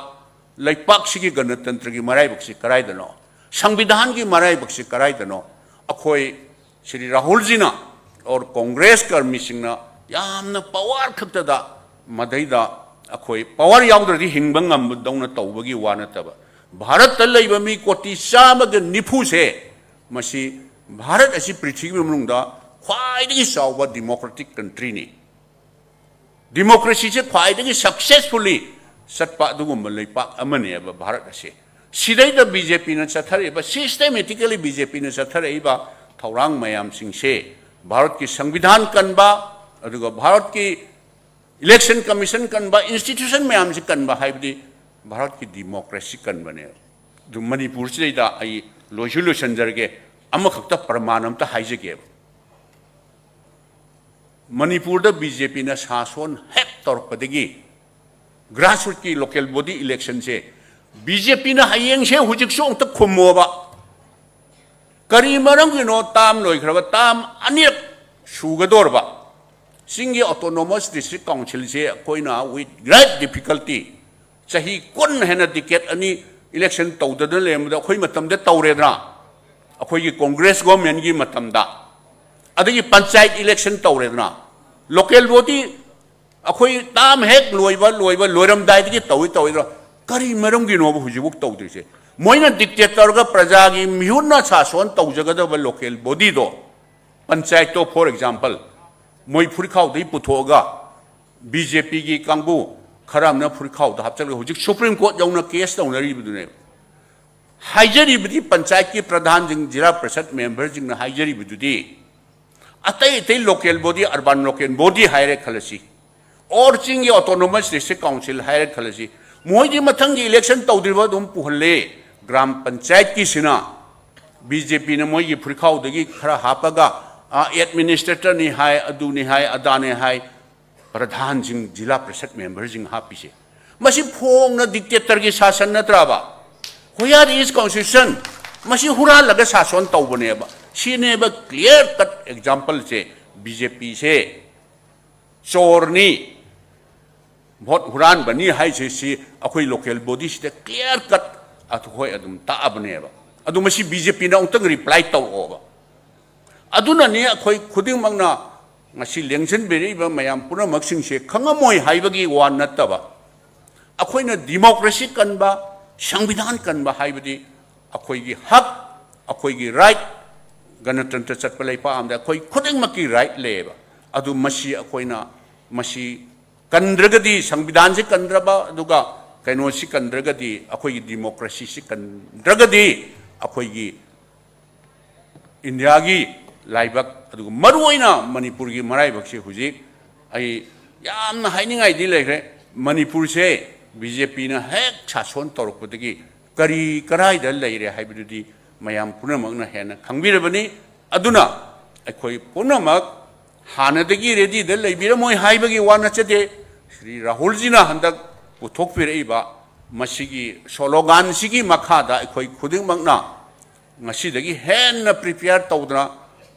ꯂꯩꯄꯥꯛꯁꯤꯒꯤ ꯒꯅꯇꯟꯇ꯭ꯔꯒꯤ ꯃꯔꯥꯏꯕꯛꯁꯤ ꯀꯗꯥꯏꯗꯅꯣ? ꯁꯪꯕꯤꯙꯥꯟꯒꯤ ꯃꯔꯥꯏꯕꯛꯁꯤ ꯀꯗꯥꯏꯗꯅꯣ? ꯑꯩꯈꯣꯏ ꯁ꯭ꯔꯤ ꯔꯥꯍꯨꯜꯖꯤꯅ or ꯀꯣꯡꯒ꯭ꯔꯦꯁ ꯀꯔꯃꯤꯁꯤꯡꯅ ꯌꯥꯝꯅ power ꯈꯛꯇꯗ, ꯃꯗꯩꯗ ꯑꯩꯈꯣꯏ power ꯌꯥꯎꯗ꯭ꯔꯗꯤ ꯍꯤꯡꯕ ꯉꯝꯕꯗꯧꯅ ꯇꯧꯕꯒꯤ ꯋꯥ ꯅꯠꯇꯕ, ꯚꯥꯔꯠꯇ ꯂꯩꯕ ꯃꯤ ꯀꯣꯇꯤ ꯆꯥꯝꯃꯒ ꯅꯤꯐꯨꯁꯦ, ꯃꯁꯤ, ꯚꯥꯔꯠ ꯑꯁꯤ ꯄ꯭ꯔꯤꯊꯤꯕꯤ ꯃꯅꯨꯡꯗ ꯈ꯭ꯋꯥꯏꯗꯒꯤ ꯆꯥꯎꯕ democratic countryꯅꯤ꯫ Democracyꯁꯦ ꯈ꯭ꯋꯥꯏꯗꯒꯤ successfully ꯆꯠꯄ ꯑꯗꯨꯒꯨꯝꯕ ꯂꯩꯄꯥꯛ ꯑꯃꯅꯦꯕ ꯚꯥꯔꯠ ꯑꯁꯤ꯫ ꯁꯤꯗꯩꯗ BJPꯅ ꯆꯠꯊꯔꯛꯏꯕ, systematically BJPꯅ ꯆꯠꯊꯔꯛꯏꯕ ꯊꯧꯔꯥꯡ ꯃꯌꯥꯝꯁꯤꯡꯁꯦ ꯚꯥꯔꯠꯀꯤ ꯁꯪꯕꯤꯙꯥꯟ ꯀꯟꯕ, ꯑꯗꯨꯒ ꯚꯥꯔꯠꯀꯤ election commission ꯀꯟꯕ, institution ꯃꯌꯥꯝꯁꯤ ꯀꯟꯕ ꯍꯥꯏꯕꯗꯤ ꯚꯥꯔꯠꯀꯤ democracy ꯀꯟꯕꯅꯦꯕ꯫ ꯑꯗꯨ ꯃꯅꯤꯄꯨꯔꯁꯤꯗꯩꯗ ꯑꯩ ꯂꯣꯏꯁꯨ ꯂꯣꯏꯁꯤꯟꯖꯔꯒꯦ, ꯑꯃꯈꯛꯇ ꯄ꯭ꯔꯃꯥꯟ ꯑꯝꯇ ꯍꯥꯏꯖꯒꯦꯕ꯫ ꯃꯅꯤꯄꯨꯔꯗ BJPꯅ ꯁꯥꯁꯣꯟ ꯍꯦꯛ ꯇꯧꯔꯛꯄꯗꯒꯤ ꯒ꯭ꯔꯥꯁꯔꯨꯠꯀꯤ ꯂꯣꯀꯦꯜ ꯕꯣꯗꯤ ꯏꯂꯦꯛꯁꯟꯁꯦ ꯕꯤ ꯖꯦ ꯄꯤꯅ ꯍꯌꯦꯡꯁꯦ ꯍꯧꯖꯤꯛꯁꯨ ꯑꯃꯨꯛꯇ ꯈꯨꯝꯃꯣꯕ꯫ ꯀꯔꯤ ꯃꯔꯝꯒꯤꯅꯣ ꯇꯥꯝ ꯂꯣꯏꯈ꯭ꯔꯕ, ꯇꯥꯝ ꯑꯅꯤꯔꯛ ꯁꯨꯒꯗꯧꯔꯕ ꯆꯤꯡꯒꯤ ꯑꯣꯇꯣꯅꯣꯃꯁ ꯗꯤꯁꯇ꯭ꯔꯤꯛ ꯀꯥꯎꯟꯁꯤꯜꯁꯦ ꯑꯩꯈꯣꯏꯅ with great difficulty ꯆꯍꯤ ꯀꯨꯟ ꯍꯦꯟꯅ ꯗꯤꯀꯦꯠ ꯑꯅꯤ ꯏꯂꯦꯛꯁꯟ ꯇꯧꯗꯗꯅ ꯂꯩꯔꯝꯕꯗ ꯑꯩꯈꯣꯏ ꯃꯇꯝꯗ ꯇꯧꯔꯦꯗꯅ, ꯑꯩꯈꯣꯏꯒꯤ ꯀꯣꯡꯒ꯭ꯔꯦꯁ ꯒꯣꯔꯃꯦꯟꯒꯤ ꯃꯇꯝꯗ, ꯑꯗꯒꯤ ꯄꯟꯆꯥꯌꯠ ꯏꯂꯦꯛꯁꯟ ꯇꯧꯔꯦꯗꯅ, ꯂꯣꯀꯦꯜ ꯕꯣꯗꯤ ꯑꯩꯈꯣꯏ ꯇꯥꯝ ꯍꯦꯛ ꯂꯣꯏꯕ, ꯂꯣꯏꯕ, ꯂꯣꯏꯔꯝꯗꯥꯏꯗꯒꯤ ꯇꯧꯏ, ꯇꯧꯏꯗꯣ ꯀꯔꯤ ꯃꯔꯝꯒꯤꯅꯣꯕ ꯍꯧꯖꯤꯛꯐꯥꯎ ꯇꯧꯗ꯭ꯔꯤꯁꯦ? ꯃꯣꯏꯅ ꯗꯤꯛꯇꯦꯠ ꯇꯧꯔꯒ ꯄ꯭ꯔꯖꯥꯒꯤ ꯃꯤꯍꯨꯠꯅ ꯁꯥꯁꯣꯟ ꯇꯧꯖꯒꯗꯕ ꯂꯣꯀꯦꯜ ꯕꯣꯗꯤꯗꯣ, ꯄꯟꯆꯥꯌꯠꯇꯣ, for example, ꯃꯣꯏ ꯐꯨꯔꯤꯈꯥꯎꯗꯒꯤ ꯄꯨꯊꯣꯛꯑꯒ ꯕꯤ ꯖꯦ ꯄꯤꯒꯤ ꯀꯥꯡꯕꯨ ꯈꯔ ꯑꯃꯅ ꯐꯨꯔꯤꯈꯥꯎꯗ ꯍꯥꯞꯆꯤꯜꯂꯒ ꯍꯧꯖꯤꯛ ꯁꯨꯄ꯭ꯔꯤꯝ ꯀꯣꯔꯠ ꯌꯧꯅ ꯀꯦꯁ ꯇꯧꯅꯔꯤꯕꯗꯨꯅꯦꯕ꯫ ꯍꯥꯏꯖꯔꯤꯕꯗꯤ ꯄꯟꯆꯥꯌꯠꯀꯤ ꯄ꯭ꯔꯙꯥꯟꯁꯤꯡ, ꯖꯤꯂꯥ ꯄ꯭ꯔꯤꯁꯠ ꯃꯦꯝꯕꯔꯁꯤꯡꯅ ꯍꯥꯏꯖꯔꯤꯕꯗꯨꯗꯤ, ꯑꯇꯩ ꯑꯇꯩ local body, urban local body ꯍꯥꯏꯔꯦ ꯈꯜꯂꯁꯤ, ꯑꯣꯔ ꯆꯤꯡꯒꯤ ꯑꯣꯇꯣꯅꯣꯃꯁ ꯗꯤꯁꯇ꯭ꯔꯤꯛ ꯀꯥꯎꯟꯁꯤꯜ ꯍꯥꯏꯔꯦ ꯈꯜꯂꯁꯤ, ꯃꯣꯏꯗꯤ ꯃꯊꯪꯒꯤ ꯏꯂꯦꯛꯁꯟ ꯇꯧꯗ꯭ꯔꯤꯕ ꯑꯗꯨꯝ ꯄꯨꯍꯜꯂꯦ꯫ ꯒ꯭ꯔꯥꯝ ꯄꯟꯆꯥꯌꯠꯀꯤꯁꯤꯅ ꯕꯤ ꯖꯦ ꯄꯤꯅ ꯃꯣꯏꯒꯤ ꯐꯨꯔꯤꯈꯥꯎꯗꯒꯤ ꯈꯔ ꯍꯥꯞꯄꯒ, ꯑ, ꯑꯦꯗꯃꯤꯅꯤꯁꯇ꯭ꯔꯦꯇꯔꯅꯤ ꯍꯥꯏ, ꯑꯗꯨꯅꯤ ꯍꯥꯏ, ꯑꯗꯥꯅꯦ ꯍꯥꯏ, ꯄ꯭ꯔꯙꯥꯟꯁꯤꯡ, ꯖꯤꯂꯥ ꯄ꯭ꯔꯤꯁꯠ ꯃꯦꯝꯕꯔꯁꯤꯡ ꯍꯥꯞꯄꯤꯁꯦ, ꯃꯁꯤ ꯐꯣꯡꯅ ꯗꯤꯛꯇꯦꯇꯔꯒꯤ ꯁꯥꯁꯟ ꯅꯠꯇ꯭ꯔꯕ? Where is constitution? ꯃꯁꯤ ꯍꯨꯔꯥꯜꯂꯒ ꯁꯥꯁꯣꯟ ꯇꯧꯕꯅꯦꯕ꯫ ꯁꯤꯅꯦꯕ clear cut exampleꯁꯦ꯫ ꯕꯤ ꯖꯦ ꯄꯤꯁꯦ ꯆꯣꯔꯅꯤ, ꯚꯣꯠ ꯍꯨꯔꯥꯟꯕꯅꯤ ꯍꯥꯏꯁꯦ ꯁꯤ ꯑꯩꯈꯣꯏ ꯂꯣꯀꯦꯜ ꯕꯣꯗꯤꯁꯤꯗ clear cut ꯑꯩꯈꯣꯏ ꯑꯗꯨꯝ ꯇꯥꯛꯑꯕꯅꯦꯕ꯫ ꯑꯗꯨ ꯃꯁꯤ ꯕꯤ ꯖꯦ ꯄꯤꯅ ꯑꯃꯨꯛꯇꯪ ꯔꯤꯄ꯭ꯂꯥꯏ ꯇꯧꯔꯛꯑꯣꯕ꯫ ꯑꯗꯨꯅꯅꯤ ꯑꯩꯈꯣꯏ ꯈꯨꯗꯤꯡꯃꯛꯅ ꯉꯁꯤ ꯂꯦꯡꯁꯤꯟꯕꯤꯔꯛꯏꯕ ꯃꯌꯥꯝ ꯄꯨꯝꯅꯃꯛꯁꯤꯡꯁꯦ ꯈꯪꯉꯝꯃꯣꯏ ꯍꯥꯏꯕꯒꯤ ꯋꯥ ꯅꯠꯇꯕ, ꯑꯩꯈꯣꯏꯅ ꯗꯤꯃꯣꯀ꯭ꯔꯦꯁꯤ ꯀꯟꯕ, ꯁꯪꯕꯤꯙꯥꯟ ꯀꯟꯕ ꯍꯥꯏꯕꯗꯤ ꯑꯩꯈꯣꯏꯒꯤ ꯍꯛ, ꯑꯩꯈꯣꯏꯒꯤ ꯔꯥꯏꯠ, ꯒꯅꯇꯟꯇ꯭ꯔ ꯆꯠꯄ ꯂꯩꯄꯥꯛ ꯑꯃꯗ ꯑꯩꯈꯣꯏ ꯈꯨꯗꯤꯡꯃꯛꯀꯤ ꯔꯥꯏꯠ ꯂꯩꯌꯦꯕ꯫ ꯑꯗꯨ ꯃꯁꯤ ꯑꯩꯈꯣꯏꯅ, ꯃꯁꯤ ꯀꯟꯗ꯭ꯔꯒꯗꯤ, ꯁꯪꯕꯤꯙꯥꯟꯁꯤ ꯀꯟꯗ꯭ꯔꯕ, ꯑꯗꯨꯒ ꯀꯩꯅꯣꯁꯤ ꯀꯟꯗ꯭ꯔꯒꯗꯤ, ꯑꯩꯈꯣꯏꯒꯤ ꯗꯤꯃꯣꯀ꯭ꯔꯦꯁꯤꯁꯤ ꯀꯟꯗ꯭ꯔꯒꯗꯤ, ꯑꯩꯈꯣꯏꯒꯤ ꯏꯟꯗꯤꯌꯥꯒꯤ ꯂꯥꯏꯕꯛ, ꯑꯗꯨꯒ ꯃꯔꯨꯑꯣꯏꯅ ꯃꯅꯤꯄꯨꯔꯒꯤ ꯃꯔꯥꯏꯕꯛꯁꯦ ꯍꯧꯖꯤꯛ ꯑꯩ ꯌꯥꯝꯅ ꯍꯥꯏꯅꯤꯡꯉꯥꯏꯗꯤ ꯂꯩꯈ꯭ꯔꯦ꯫ ꯃꯅꯤꯄꯨꯔꯁꯦ ꯕꯤ ꯖꯦ ꯄꯤꯅ ꯍꯦꯛ ꯁꯥꯁꯣꯟ ꯇꯧꯔꯛꯄꯗꯒꯤ ꯀꯔꯤ ꯀꯔꯥꯏꯗ ꯂꯩꯔꯦ ꯍꯥꯏꯕꯗꯨꯗꯤ ꯃꯌꯥꯝ ꯄꯨꯝꯅꯃꯛꯅ ꯍꯦꯟꯅ ꯈꯪꯕꯤꯔꯕꯅꯤ꯫ ꯑꯗꯨꯅ ꯑꯩꯈꯣꯏ ꯄꯨꯝꯅꯃꯛ ꯍꯥꯟꯅꯗꯒꯤ ꯔꯦꯗꯤꯗ ꯂꯩꯕꯤꯔꯝꯃꯣꯏ ꯍꯥꯏꯕꯒꯤ ꯋꯥ ꯅꯠꯆꯗꯦ꯫ ꯁ꯭ꯔꯤ ꯔꯥꯍꯨꯜꯖꯤꯅ ꯍꯟꯗꯛ ꯄꯨꯊꯣꯛꯄꯤꯔꯛꯏꯕ ꯃꯁꯤꯒꯤ sloganꯁꯤꯒꯤ ꯃꯈꯥꯗ ꯑꯩꯈꯣꯏ ꯈꯨꯗꯤꯡꯃꯛꯅ ꯉꯁꯤꯗꯒꯤ ꯍꯦꯟꯅ prepare ꯇꯧꯗꯅ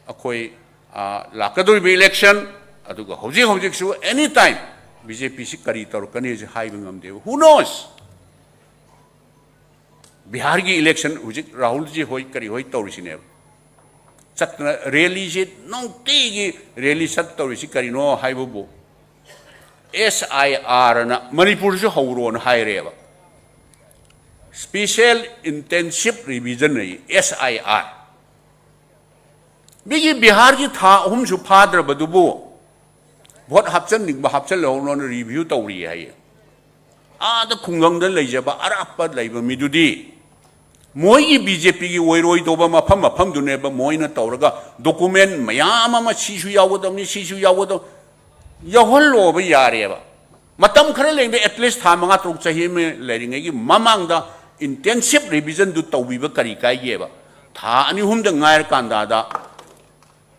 ꯑꯩꯈꯣꯏ, ꯑ, ꯂꯥꯛꯀꯗꯧꯔꯤꯕ election, ꯑꯗꯨꯒ ꯍꯧꯖꯤꯛ ꯍꯧꯖꯤꯛꯁꯨ any time BJPꯁꯤ ꯀꯔꯤ ꯇꯧꯔꯛꯀꯅꯤꯁꯤ ꯍꯥꯏꯕ ꯉꯝꯗꯦꯕ꯫ Who knows? ꯕꯤꯍꯥꯔꯒꯤ election ꯍꯧꯖꯤꯛ ꯔꯥꯍꯨꯜꯖꯤ ꯍꯣꯏ ꯀꯔꯤ ꯍꯣꯏ ꯇꯧꯔꯤꯁꯤꯅꯦꯕ꯫ ꯆꯠꯇꯅ rallyꯁꯤ ꯅꯨꯡꯇꯤꯒꯤ rally ꯆꯠꯇꯧꯔꯤꯁꯤ ꯀꯔꯤꯅꯣ ꯍꯥꯏꯕꯕꯨ, SIRꯅ ꯃꯅꯤꯄꯨꯔꯁꯨ ꯍꯧꯔꯣꯅ ꯍꯥꯏꯔꯦꯕ꯫ Special Intensive Revision ꯑꯌꯦ, SIR꯫ ꯃꯤꯒꯤ ꯕꯤꯍꯥꯔꯒꯤ ꯊꯥ ꯑꯍꯨꯝꯁꯨ ꯐꯥꯗ꯭ꯔꯕꯗꯨꯕꯨ vote ꯍꯥꯞꯆꯟꯅꯤꯡꯕ ꯍꯥꯞꯆꯜꯍꯧꯔꯣꯅ review ꯇꯧꯔꯤ ꯍꯥꯏꯌꯦ꯫ ꯑꯥꯗ ꯈꯨꯡꯒꯪꯗ ꯂꯩꯖꯕ ꯑꯔꯥꯞꯄ ꯂꯩꯕ ꯃꯤꯗꯨꯗꯤ ꯃꯣꯏꯒꯤ BJPꯒꯤ ꯑꯣꯏꯔꯣꯏꯗꯧꯕ ꯃꯐꯝ ꯃꯐꯝꯗꯨꯅꯦꯕ ꯃꯣꯏꯅ ꯇꯧꯔꯒ document ꯃꯌꯥꯝ ꯑꯃ ꯁꯤꯁꯨ ꯌꯥꯎꯒꯗꯕꯅꯤ, ꯁꯤꯁꯨ ꯌꯥꯎꯒꯗꯕ, ꯌꯥꯎꯍꯜꯂꯣꯕ ꯌꯥꯔꯦꯕ꯫ ꯃꯇꯝ ꯈꯔ ꯂꯩꯕꯗ at least ꯊꯥ ꯃꯉꯥ ꯇꯔꯨꯛ ꯆꯍꯤ ꯑꯃ ꯂꯩꯔꯤꯉꯩꯒꯤ ꯃꯃꯥꯡꯗ intensive revisionꯗꯨ ꯇꯧꯕꯤꯕ ꯀꯔꯤ ꯀꯥꯏꯒꯦꯕ? ꯊꯥ ꯑꯅꯤ ꯑꯍꯨꯝꯗ ꯉꯥꯏꯔꯀꯥꯟꯗ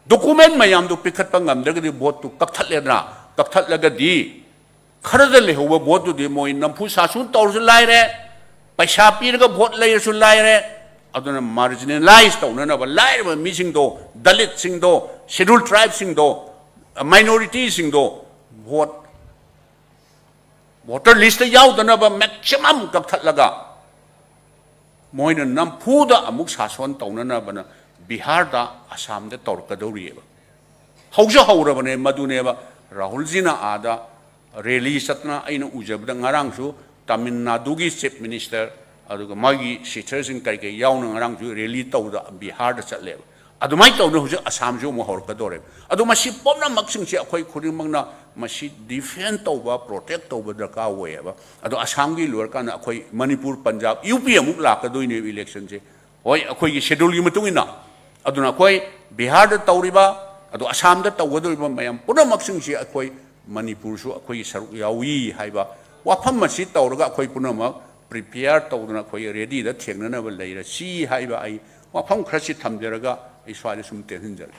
document ꯃꯌꯥꯝꯗꯨ ꯄꯤꯈꯠꯄ ꯉꯝꯗ꯭ꯔꯒꯗꯤ voteꯇꯨ ꯀꯛꯊꯠꯂꯦꯗꯅ, ꯀꯛꯊꯠꯂꯒꯗꯤ ꯈꯔꯗ ꯂꯩꯍꯧꯕ voteꯇꯨꯗꯤ ꯃꯣꯏ ꯅꯝꯐꯨ ꯁꯥꯁꯨ ꯇꯧꯔꯁꯨ ꯂꯥꯏꯔꯦ, ꯄꯩꯁꯥ ꯄꯤꯔꯒ vote ꯂꯩꯔꯁꯨ ꯂꯥꯏꯔꯦ꯫ ꯑꯗꯨꯅ marginalize ꯇꯧꯅꯅꯕ ꯂꯥꯏꯔꯕ ꯃꯤꯁꯤꯡꯗꯣ, Dalitꯁꯤꯡꯗꯣ, Scheduled Tribeꯁꯤꯡꯗꯣ, minorityꯁꯤꯡꯗꯣ vote, voter listꯇ ꯌꯥꯎꯗꯅꯕ maximum ꯀꯛꯊꯠꯂꯒ ꯃꯣꯏꯅ ꯅꯝꯐꯨꯗ ꯑꯃꯨꯛ ꯁꯥꯁꯣꯟ ꯇꯧꯅꯅꯕꯅ ꯕꯤꯍꯥꯔꯗ, ꯑꯁꯥꯝꯗ ꯇꯧꯔꯛꯀꯗꯧꯔꯤꯑꯕ꯫ ꯍꯧꯁꯨ ꯍꯧꯔꯕꯅꯦ꯫ ꯃꯗꯨꯅꯦꯕ ꯔꯥꯍꯨꯜꯖꯤꯅ ꯑꯥꯗ rally ꯆꯠꯇꯅ, ꯑꯩꯅ ꯎꯖꯕꯗ ꯉꯔꯥꯡꯁꯨ ꯇꯥꯃꯤꯜ ꯅꯥꯗꯨꯒꯤ Chief Minister ꯑꯗꯨꯒ ꯃꯥꯒꯤ ꯁꯤꯁꯇꯔꯁꯤꯡ ꯀꯔꯤ ꯀꯔꯤ ꯌꯥꯎꯅ ꯉꯔꯥꯡꯁꯨ rally ꯇꯧꯗ ꯕꯤꯍꯥꯔꯗ ꯆꯠꯂꯦꯕ꯫ ꯑꯗꯨꯃꯥꯏꯅ ꯇꯧꯗꯅ ꯍꯧꯖꯤꯛ ꯑꯁꯥꯝꯁꯨ ꯑꯃꯨꯛ ꯍꯧꯔꯛꯀꯗꯧꯔꯦꯕ꯫ ꯑꯗꯨ ꯃꯁꯤ ꯄꯨꯝꯅꯃꯛꯁꯤꯡꯁꯤ ꯑꯩꯈꯣꯏ ꯈꯨꯗꯤꯡꯃꯛꯅ ꯃꯁꯤ defend ꯇꯧꯕ, protect ꯇꯧꯕ ꯗꯔꯀꯥꯔ ꯑꯣꯏꯌꯦꯕ꯫ ꯑꯗꯣ ꯑꯁꯥꯝꯒꯤ ꯂꯣꯏꯔꯀꯥꯟꯗ ꯑꯩꯈꯣꯏ ꯃꯅꯤꯄꯨꯔ, ꯄꯟꯖꯥꯕ, ꯌꯨ ꯄꯤ ꯑꯃꯨꯛ ꯂꯥꯛꯀꯗꯣꯏꯅꯦꯕ electionꯁꯦ꯫ ꯍꯣꯏ, ꯑꯩꯈꯣꯏꯒꯤ scheduleꯒꯤ ꯃꯇꯨꯡ ꯏꯟꯅ꯫ ꯑꯗꯨꯅ ꯑꯩꯈꯣꯏ ꯕꯤꯍꯥꯔꯗ ꯇꯧꯔꯤꯕ, ꯑꯗꯣ ꯑꯁꯥꯝꯗ ꯇꯧꯒꯗꯧꯔꯤꯕ ꯃꯌꯥꯝ ꯄꯨꯝꯅꯃꯛꯁꯤꯡꯁꯤ ꯑꯩꯈꯣꯏ ꯃꯅꯤꯄꯨꯔꯁꯨ ꯑꯩꯈꯣꯏꯒꯤ ꯁꯔꯨꯛ ꯌꯥꯎꯏ ꯍꯥꯏꯕ ꯋꯥꯐꯝ ꯑꯁꯤ ꯇꯧꯔꯒ ꯑꯩꯈꯣꯏ ꯄꯨꯝꯅꯃꯛ prepare ꯇꯧꯗꯅ ꯑꯩꯈꯣꯏ readyꯗ ꯊꯦꯡꯅꯅꯕ ꯂꯩꯔꯁꯤ ꯍꯥꯏꯕ ꯑꯩ ꯋꯥꯐꯝ ꯈꯔꯁꯤ ꯊꯝꯖꯔꯒ ꯑꯩ ꯁ꯭ꯋꯥꯏꯗ ꯁꯨꯝ ꯇꯦꯟꯍꯟꯖꯔꯦ꯫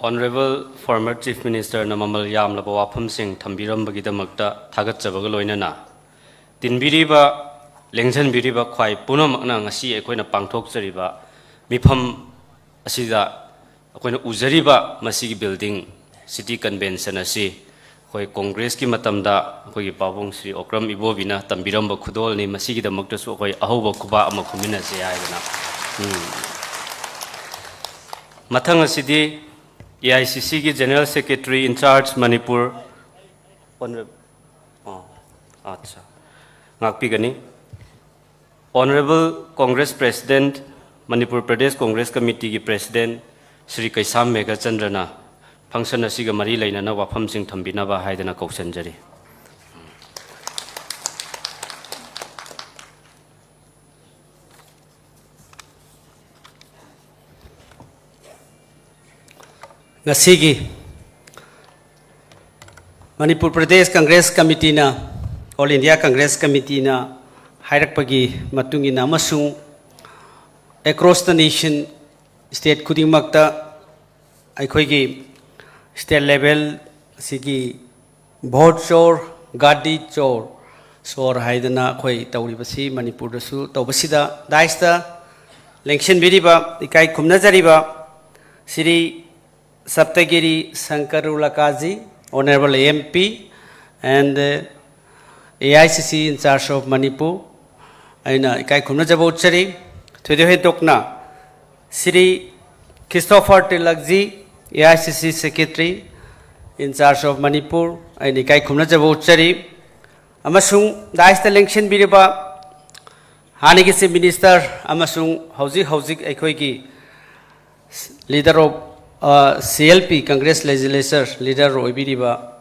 Honourable former Chief Ministerꯅ ꯃꯃꯜ ꯌꯥꯝꯂꯕ ꯋꯥꯐꯝꯁꯤꯡ ꯊꯝꯕꯤꯔꯝꯕꯒꯤꯗꯃꯛꯇ ꯊꯥꯒꯠꯆꯕꯒ ꯂꯣꯏꯅꯅ, ꯇꯤꯟꯕꯤꯔꯤꯕ, ꯂꯦꯡꯁꯤꯟꯕꯤꯔꯤꯕ ꯈ꯭ꯋꯥꯏ ꯄꯨꯝꯅꯃꯛꯅ ꯉꯁꯤ ꯑꯩꯈꯣꯏꯅ ꯄꯥꯡꯊꯣꯛꯆꯔꯤꯕ ꯃꯤꯐꯝ ꯑꯁꯤꯗ ꯑꯩꯈꯣꯏꯅ ꯎꯖꯔꯤꯕ ꯃꯁꯤꯒꯤ building, city convention ꯑꯁꯤ ꯑꯩꯈꯣꯏ ꯀꯣꯡꯒ꯭ꯔꯦꯁꯀꯤ ꯃꯇꯝꯗ ꯑꯩꯈꯣꯏꯒꯤ ꯄꯥꯕꯨꯡ ꯁ꯭ꯔꯤ ꯑꯣꯀ꯭ꯔꯝ ꯏꯕꯣꯕꯤꯅ ꯇꯝꯕꯤꯔꯝꯕ ꯈꯨꯗꯣꯜꯅꯤ꯫ ꯃꯁꯤꯒꯤꯗꯃꯛꯇꯁꯨ ꯑꯩꯈꯣꯏ ꯑꯍꯧꯕ ꯈꯨꯕꯥꯛ ꯑꯃ ꯈꯨꯝꯃꯤꯟꯅꯁꯤ ꯍꯥꯏꯗꯅ꯫ ꯎꯝ꯫ ꯃꯊꯪ ꯑꯁꯤꯗꯤ A I C Cꯒꯤ General Secretary in charge Manipur, Honourable, ꯑꯣ, ꯑꯠꯆꯥ, ꯉꯥꯛꯄꯤꯒꯅꯤ꯫ Honourable Congress President, Manipur Pradesh Congress Committeeꯒꯤ President Shri ꯀꯩꯁꯥꯝ ꯃꯦꯘꯆꯟꯗ꯭ꯔꯅ function ꯑꯁꯤꯒ ꯃꯔꯤ ꯂꯩꯅꯅ ꯋꯥꯐꯝꯁꯤꯡ ꯊꯝꯕꯤꯅꯕ ꯍꯥꯏꯗꯅ ꯀꯧꯁꯤꯟꯖꯔꯤ꯫ ꯉꯁꯤꯒꯤ Manipur Pradesh Congress ꯀꯃꯤꯇꯤꯅ, All India Congress Committeeꯅ ꯍꯥꯏꯔꯛꯄꯒꯤ ꯃꯇꯨꯡ ꯏꯟꯅ ꯑꯃꯁꯨꯡ across the nation, state ꯈꯨꯗꯤꯡꯃꯛꯇ ꯑꯩꯈꯣꯏꯒꯤ state level ꯑꯁꯤꯒꯤ ꯚꯣꯠ ꯆꯣꯔ, ꯒꯥꯗꯤ ꯆꯣꯔ, ꯆꯣꯔ ꯍꯥꯏꯗꯅ ꯑꯩꯈꯣꯏ ꯇꯧꯔꯤꯕꯁꯤ ꯃꯅꯤꯄꯨꯔꯗꯁꯨ ꯇꯧꯕꯁꯤꯗ, dais ꯇ ꯂꯦꯡꯁꯤꯟꯕꯤꯔꯤꯕ, ꯏꯀꯥꯏ ꯈꯨꯝꯅꯖꯔꯤꯕ ꯁ꯭ꯔꯤ ꯁꯞꯇꯒꯤꯔꯤ ꯁꯪꯀꯔꯨꯂꯀꯥꯖꯤ, Honourable M P and A I C C in charge of Manipur, ꯑꯩꯅ ꯏꯀꯥꯏ ꯈꯨꯝꯅꯖꯕ ꯎꯠꯆꯔꯤ꯫ ꯊꯣꯏꯗꯣꯛ ꯍꯦꯟꯗꯣꯛꯅ Shri Christopher Tilakji, A I C C Secretary in charge of Manipur, ꯑꯩꯅ ꯏꯀꯥꯏ ꯈꯨꯝꯅꯖꯕ ꯎꯠꯆꯔꯤ꯫ ꯑꯃꯁꯨꯡ dais ꯇ ꯂꯦꯡꯁꯤꯟꯕꯤꯔꯤꯕ ꯍꯥꯟꯅꯒꯤ Chief Minister ꯑꯃꯁꯨꯡ ꯍꯧꯖꯤꯛ ꯍꯧꯖꯤꯛ ꯑꯩꯈꯣꯏꯒꯤ leader of, ꯑ, C L P Congress Legislature leader ꯑꯣꯏꯕꯤꯔꯤꯕ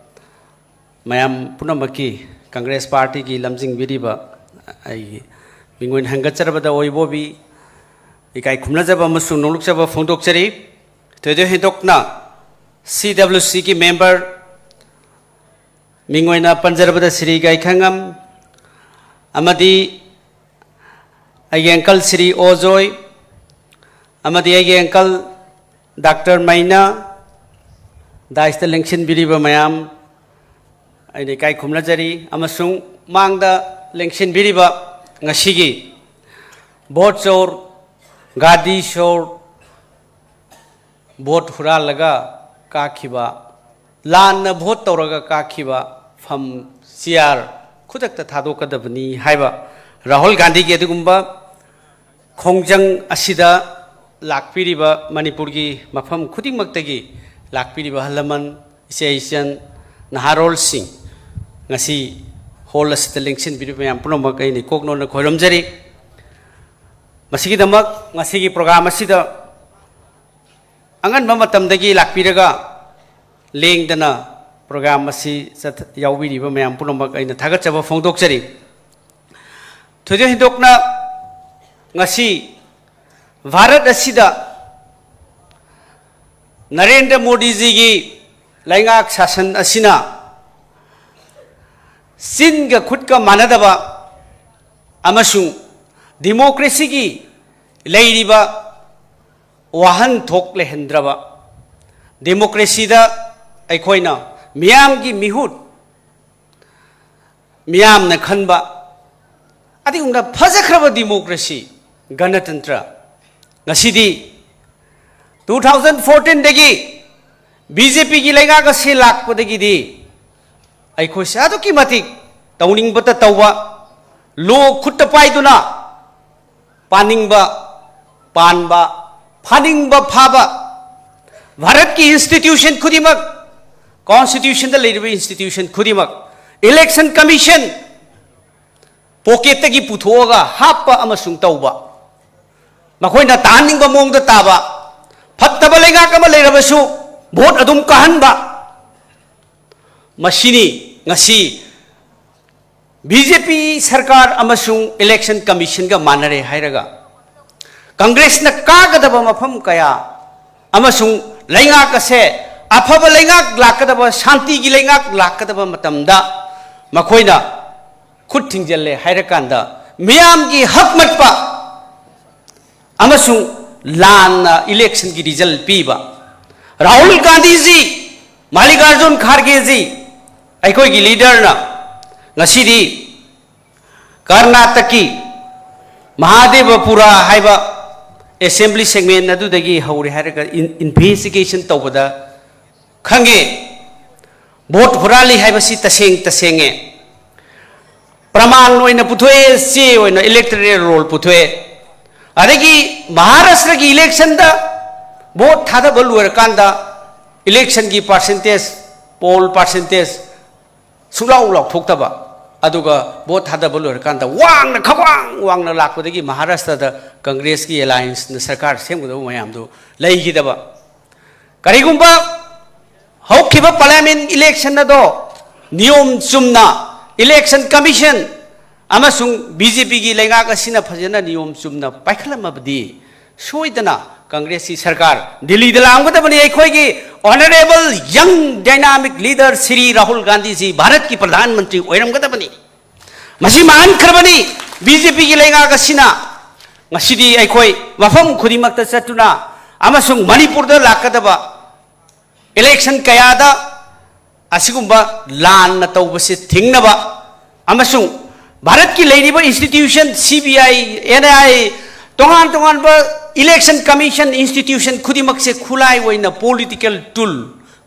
ꯃꯌꯥꯝ ꯄꯨꯝꯅꯃꯛꯀꯤ, ꯀꯪꯒ꯭ꯔꯦꯁ ꯄꯥꯔꯇꯤꯒꯤ ꯂꯝꯖꯤꯡꯕꯤꯔꯤꯕ ꯑꯩꯒꯤ ꯃꯤꯡꯑꯣꯏꯅ ꯍꯪꯒꯠꯆꯔꯕꯗ ꯑꯣꯏꯕꯣꯕꯤ ꯏꯀꯥꯏ ꯈꯨꯝꯅꯖꯕ ꯑꯃꯁꯨꯡ ꯅꯣꯂꯨꯛꯆꯕ ꯐꯣꯡꯗꯣꯛꯆꯔꯤ꯫ ꯊꯣꯏꯗꯣꯛ ꯍꯦꯟꯗꯣꯛꯅ C W C ꯒꯤ member ꯃꯤꯡꯑꯣꯏꯅ ꯄꯟꯖꯔꯕꯗ ꯁ꯭ꯔꯤ ꯒꯥꯏꯈꯉꯝ ꯑꯃꯗꯤ ꯑꯩꯒꯤ uncle ꯁ꯭ꯔꯤ ꯑꯣꯖꯣꯏ ꯑꯃꯗꯤ ꯑꯩꯒꯤ uncle Doctor ꯃꯩꯅꯥ, ꯗꯥꯏꯁꯇ ꯂꯦꯡꯁꯤꯟꯕꯤꯔꯤꯕ ꯃꯌꯥꯝ, ꯑꯩꯅ ꯏꯀꯥꯏ ꯈꯨꯝꯅꯖꯔꯤ꯫ ꯑꯃꯁꯨꯡ ꯃꯥꯡꯗ ꯂꯦꯡꯁꯤꯟꯕꯤꯔꯤꯕ ꯉꯁꯤꯒꯤ ꯚꯣꯠ ꯆꯣꯔ, ꯒꯥꯗꯤ ꯆꯣꯔ, ꯚꯣꯠ ꯍꯨꯔꯥꯜꯂꯒ ꯀꯥꯈꯤꯕ, ꯂꯥꯟꯅ ꯚꯣꯠ ꯇꯧꯔꯒ ꯀꯥꯈꯤꯕ, ꯐꯝ, ꯆꯤꯌꯥꯔ ꯈꯨꯗꯛꯇ ꯊꯥꯗꯣꯛꯀꯗꯕꯅꯤ ꯍꯥꯏꯕ ꯔꯥꯍꯨꯜ ꯒꯥꯟꯙꯤꯒꯤ ꯑꯗꯨꯒꯨꯝꯕ ꯈꯣꯡꯖꯪ ꯑꯁꯤꯗ ꯂꯥꯛꯄꯤꯔꯤꯕ ꯃꯅꯤꯄꯨꯔꯒꯤ ꯃꯐꯝ ꯈꯨꯗꯤꯡꯃꯛꯇꯒꯤ ꯂꯥꯛꯄꯤꯔꯤꯕ ꯑꯍꯜ ꯂꯃꯟ, ꯏꯆꯦ ꯏꯆꯟ, ꯅꯍꯥꯔꯣꯜꯁꯤꯡ, ꯉꯁꯤ ꯍꯣꯜ ꯑꯁꯤꯗ ꯂꯦꯡꯁꯤꯟꯕꯤꯔꯤꯕ ꯃꯌꯥꯝ ꯄꯨꯝꯅꯃꯛ ꯑꯩꯅ ꯏꯀꯣꯛ ꯅꯣꯟꯅ ꯈꯣꯏꯔꯝꯖꯔꯤ꯫ ꯃꯁꯤꯒꯤꯗꯃꯛ ꯉꯁꯤꯒꯤ ꯄ꯭ꯔꯣꯒ꯭ꯔꯥꯝ ꯑꯁꯤꯗ ꯑꯉꯟꯕ ꯃꯇꯝꯗꯒꯤ ꯂꯥꯛꯄꯤꯔꯒ ꯂꯦꯡꯗꯅ ꯄ꯭ꯔꯣꯒ꯭ꯔꯥꯝ ꯑꯁꯤ ꯆꯠꯊ-, ꯌꯥꯎꯕꯤꯔꯤꯕ ꯃꯌꯥꯝ ꯄꯨꯝꯅꯃꯛ ꯑꯩꯅ ꯊꯥꯒꯠꯆꯕ ꯐꯣꯡꯗꯣꯛꯆꯔꯤ꯫ ꯊꯣꯏꯗꯣꯛ ꯍꯦꯟꯗꯣꯛꯅ ꯉꯁꯤ ꯚꯥꯔꯠ ꯑꯁꯤꯗ ꯅꯔꯦꯟꯗ꯭ꯔ ꯃꯣꯗꯤꯖꯤꯒꯤ ꯂꯩꯉꯥꯛ ꯁꯥꯁꯟ ꯑꯁꯤꯅ ꯆꯤꯟꯒ ꯈꯨꯠꯀ ꯃꯥꯟꯅꯗꯕ ꯑꯃꯁꯨꯡ ꯗꯤꯃꯣꯀ꯭ꯔꯦꯁꯤꯒꯤ ꯂꯩꯔꯤꯕ ꯋꯥꯍꯟꯊꯣꯛ ꯂꯩꯍꯟꯗ꯭ꯔꯕ, ꯗꯦꯃꯣꯀ꯭ꯔꯦꯁꯤꯗ ꯑꯩꯈꯣꯏꯅ ꯃꯤꯌꯥꯝꯒꯤ ꯃꯤꯍꯨꯠ, ꯃꯤꯌꯥꯝꯅ ꯈꯟꯕ ꯑꯗꯨꯒꯨꯝꯕ ꯐꯖꯈ꯭ꯔꯕ ꯗꯤꯃꯣꯀ꯭ꯔꯦꯁꯤ, ꯒꯅꯇꯟꯇ꯭ꯔ, ꯉꯁꯤꯗꯤ ꯇꯨ ꯊꯥꯎꯖꯟ ꯐꯣꯔꯇꯤꯟꯗꯒꯤ ꯕꯤ ꯖꯦ ꯄꯤꯒꯤ ꯂꯩꯉꯥꯛ ꯑꯁꯤ ꯂꯥꯛꯄꯗꯒꯤꯗꯤ ꯑꯩꯈꯣꯏꯁꯦ ꯑꯗꯨꯛꯀꯤ ꯃꯇꯤꯛ ꯇꯧꯅꯤꯡꯕꯇ ꯇꯧꯕ, ꯂꯣ ꯈꯨꯠꯇ ꯄꯥꯏꯗꯨꯅ ꯄꯥꯅꯤꯡꯕ ꯄꯥꯟꯕ, ꯐꯥꯅꯤꯡꯕ ꯐꯥꯕ, ꯚꯥꯔꯠꯀꯤ ꯏꯟꯁꯇꯤꯇ꯭ꯌꯨꯁꯟ ꯈꯨꯗꯤꯡꯃꯛ, ꯀꯣꯟꯁꯇꯤꯇ꯭ꯌꯨꯁꯟꯗ ꯂꯩꯔꯤꯕ ꯏꯟꯁꯇꯤꯇ꯭ꯌꯨꯁꯟ ꯈꯨꯗꯤꯡꯃꯛ, ꯏꯂꯦꯛꯁꯟ ꯀꯃꯤꯁꯟ ꯄꯣꯀꯦꯠꯇꯒꯤ ꯄꯨꯊꯣꯛꯑꯒ ꯍꯥꯞꯄ ꯑꯃꯁꯨꯡ ꯇꯧꯕ, ꯃꯈꯣꯏꯅ ꯇꯥꯍꯟꯅꯤꯡꯕ ꯃꯑꯣꯡꯗ ꯇꯥꯕ, ꯐꯠꯇꯕ ꯂꯩꯉꯥꯛ ꯑꯃ ꯂꯩꯔꯕꯁꯨ ꯚꯣꯠ ꯑꯗꯨꯝ ꯀꯥꯍꯟꯕ, ꯃꯁꯤꯅꯤ ꯉꯁꯤ ꯕꯤ ꯖꯦ ꯄꯤ ꯁꯔꯀꯥꯔ ꯑꯃꯁꯨꯡ ꯏꯂꯦꯛꯁꯟ ꯀꯃꯤꯁꯟꯒ ꯃꯥꯟꯅꯔꯦ ꯍꯥꯏꯔꯒ ꯀꯪꯒ꯭ꯔꯦꯁꯅ ꯀꯥꯒꯗꯕ ꯃꯐꯝ ꯀꯌꯥ ꯑꯃꯁꯨꯡ ꯂꯩꯉꯥꯛ ꯑꯁꯦ ꯑꯐꯕ ꯂꯩꯉꯥꯛ ꯂꯥꯛꯀꯗꯕ, ꯁꯥꯟꯇꯤꯒꯤ ꯂꯩꯉꯥꯛ ꯂꯥꯛꯀꯗꯕ ꯃꯇꯝꯗ ꯃꯈꯣꯏꯅ ꯈꯨꯠ ꯊꯤꯡꯖꯤꯜꯂꯦ ꯍꯥꯏꯔꯀꯥꯟꯗ ꯃꯤꯌꯥꯝꯒꯤ ꯍꯛ ꯃꯠꯄ ꯑꯃꯁꯨꯡ ꯂꯥꯟꯅ ꯏꯂꯦꯛꯁꯟꯒꯤ ꯔꯤꯖꯜ ꯄꯤꯕ, ꯔꯥꯍꯨꯜ ꯒꯥꯟꯙꯤꯖꯤ ꯃꯥꯜꯂꯤꯀꯥꯔꯖꯨꯟ ꯈꯥꯔꯒꯦꯖꯤ, ꯑꯩꯈꯣꯏꯒꯤ ꯂꯤꯗꯔꯅ ꯉꯁꯤꯗꯤ ꯀꯔꯅꯥꯇꯛꯀꯤ ꯃꯍꯥꯗꯦꯕꯄꯨꯔꯥ ꯍꯥꯏꯕ ꯑꯦꯁꯦꯝꯕ꯭ꯂꯤ ꯁꯦꯒꯃꯦꯟ ꯑꯗꯨꯗꯒꯤ ꯍꯧꯔꯦ ꯍꯥꯏꯔꯒ ꯏꯟ-, ꯏꯟꯚꯦꯁꯇꯤꯒꯦꯁꯟ ꯇꯧꯕꯗ ꯈꯪꯉꯦ꯫ ꯚꯣꯠ ꯍꯨꯔꯥꯜꯂꯤ ꯍꯥꯏꯕꯁꯤ ꯇꯁꯦꯡ ꯇꯁꯦꯡꯉꯦ꯫ ꯄ꯭ꯔꯃꯥꯟ ꯑꯣꯏꯅ ꯄꯨꯊꯣꯛꯑꯦ, ꯆꯦ ꯑꯣꯏꯅ ꯏꯂꯦꯛꯇꯣꯔꯦꯜ ꯔꯣꯜ ꯄꯨꯊꯣꯛꯑꯦ꯫ ꯑꯗꯒꯤ ꯃꯍꯥꯔꯥꯁꯇ꯭ꯔꯒꯤ ꯏꯂꯦꯛꯁꯟꯗ ꯚꯣꯠ ꯊꯥꯗꯕ ꯂꯣꯏꯔꯀꯥꯟꯗ ꯏꯂꯦꯛꯁꯟꯒꯤ ꯄꯥꯔꯁꯦꯟꯇꯦꯖ, ꯄꯣꯜ ꯄꯥꯔꯁꯦꯟꯇꯦꯖ ꯁꯨꯡꯂꯥꯎ ꯂꯥꯎꯊꯣꯛꯇꯕ, ꯑꯗꯨꯒ ꯚꯣꯠ ꯊꯥꯗꯕ ꯂꯣꯏꯔꯀꯥꯟꯗ ꯋꯥꯡꯅ, ꯈ꯭ꯋꯥꯡ ꯋꯥꯡꯅ ꯂꯥꯛꯄꯗꯒꯤ ꯃꯍꯥꯔꯥꯁꯇ꯭ꯔꯗ ꯀꯪꯒ꯭ꯔꯦꯁꯀꯤ ꯑꯦꯂꯥꯏꯟꯁꯅ ꯁꯔꯀꯥꯔ ꯁꯦꯝꯒꯗꯕ ꯃꯌꯥꯝꯗꯨ ꯂꯩꯈꯤꯗꯕ꯫ ꯀꯔꯤꯒꯨꯝꯕ ꯍꯧꯈꯤꯕ ꯄꯥꯔꯂꯤꯌꯥꯃꯦꯟ ꯏꯂꯦꯛꯁꯟ ꯑꯗꯣ ꯅꯤꯌꯣꯝ ꯆꯨꯝꯅ ꯏꯂꯦꯛꯁꯟ ꯀꯃꯤꯁꯟ ꯑꯃꯁꯨꯡ ꯕꯤ ꯖꯦ ꯄꯤꯒꯤ ꯂꯩꯉꯥꯛ ꯑꯁꯤꯅ ꯐꯖꯅ ꯅꯤꯌꯣꯝ ꯆꯨꯝꯅ ꯄꯥꯏꯈꯠꯂꯝꯃꯕꯗꯤ ꯁꯣꯏꯗꯅ ꯀꯪꯒ꯭ꯔꯦꯁꯀꯤ ꯁꯔꯀꯥꯔ ꯗꯤꯜꯂꯤꯗ ꯂꯥꯛꯂꯝꯒꯗꯕꯅꯤ꯫ ꯑꯩꯈꯣꯏꯒꯤ ꯑꯣꯅꯔꯦꯕꯜ ꯌꯪ ꯗꯥꯏꯅꯥꯃꯤꯛ ꯂꯤꯗꯔ ꯁ꯭ꯔꯤ ꯔꯥꯍꯨꯜ ꯒꯥꯟꯙꯤꯖꯤ ꯚꯥꯔꯠꯀꯤ ꯄ꯭ꯔꯙꯥꯟ ꯃꯟꯇ꯭ꯔꯤ ꯑꯣꯏꯔꯝꯒꯗꯕꯅꯤ꯫ ꯃꯁꯤ ꯃꯥꯡꯍꯟꯈ꯭ꯔꯕꯅꯤ꯫ ꯕꯤ ꯖꯦ ꯄꯤꯒꯤ ꯂꯩꯉꯥꯛ ꯑꯁꯤꯅ ꯉꯁꯤꯗꯤ ꯑꯩꯈꯣꯏ ꯃꯐꯝ ꯈꯨꯗꯤꯡꯃꯛꯇ ꯆꯠꯇꯨꯅ ꯑꯃꯁꯨꯡ ꯃꯅꯤꯄꯨꯔꯗ ꯂꯥꯛꯀꯗꯕ ꯏꯂꯦꯛꯁꯟ ꯀꯌꯥꯗ ꯑꯁꯤꯒꯨꯝꯕ ꯂꯥꯟꯅ ꯇꯧꯕꯁꯤ ꯊꯤꯡꯅꯕ ꯑꯃꯁꯨꯡ ꯚꯥꯔꯠꯀꯤ ꯂꯩꯔꯤꯕ institution, C B I, and I A, ꯇꯣꯉꯥꯟ ꯇꯣꯉꯥꯟꯕ ꯏꯂꯦꯛꯁꯟ ꯀꯃꯤꯁꯟ ꯏꯟꯁꯇꯤꯇ꯭ꯌꯨꯁꯟ ꯈꯨꯗꯤꯡꯃꯛꯁꯦ ꯈꯨꯠꯂꯥꯏ ꯑꯣꯏꯅ, ꯄꯣꯂꯤꯇꯤꯀꯦꯜ ꯇꯨꯜ,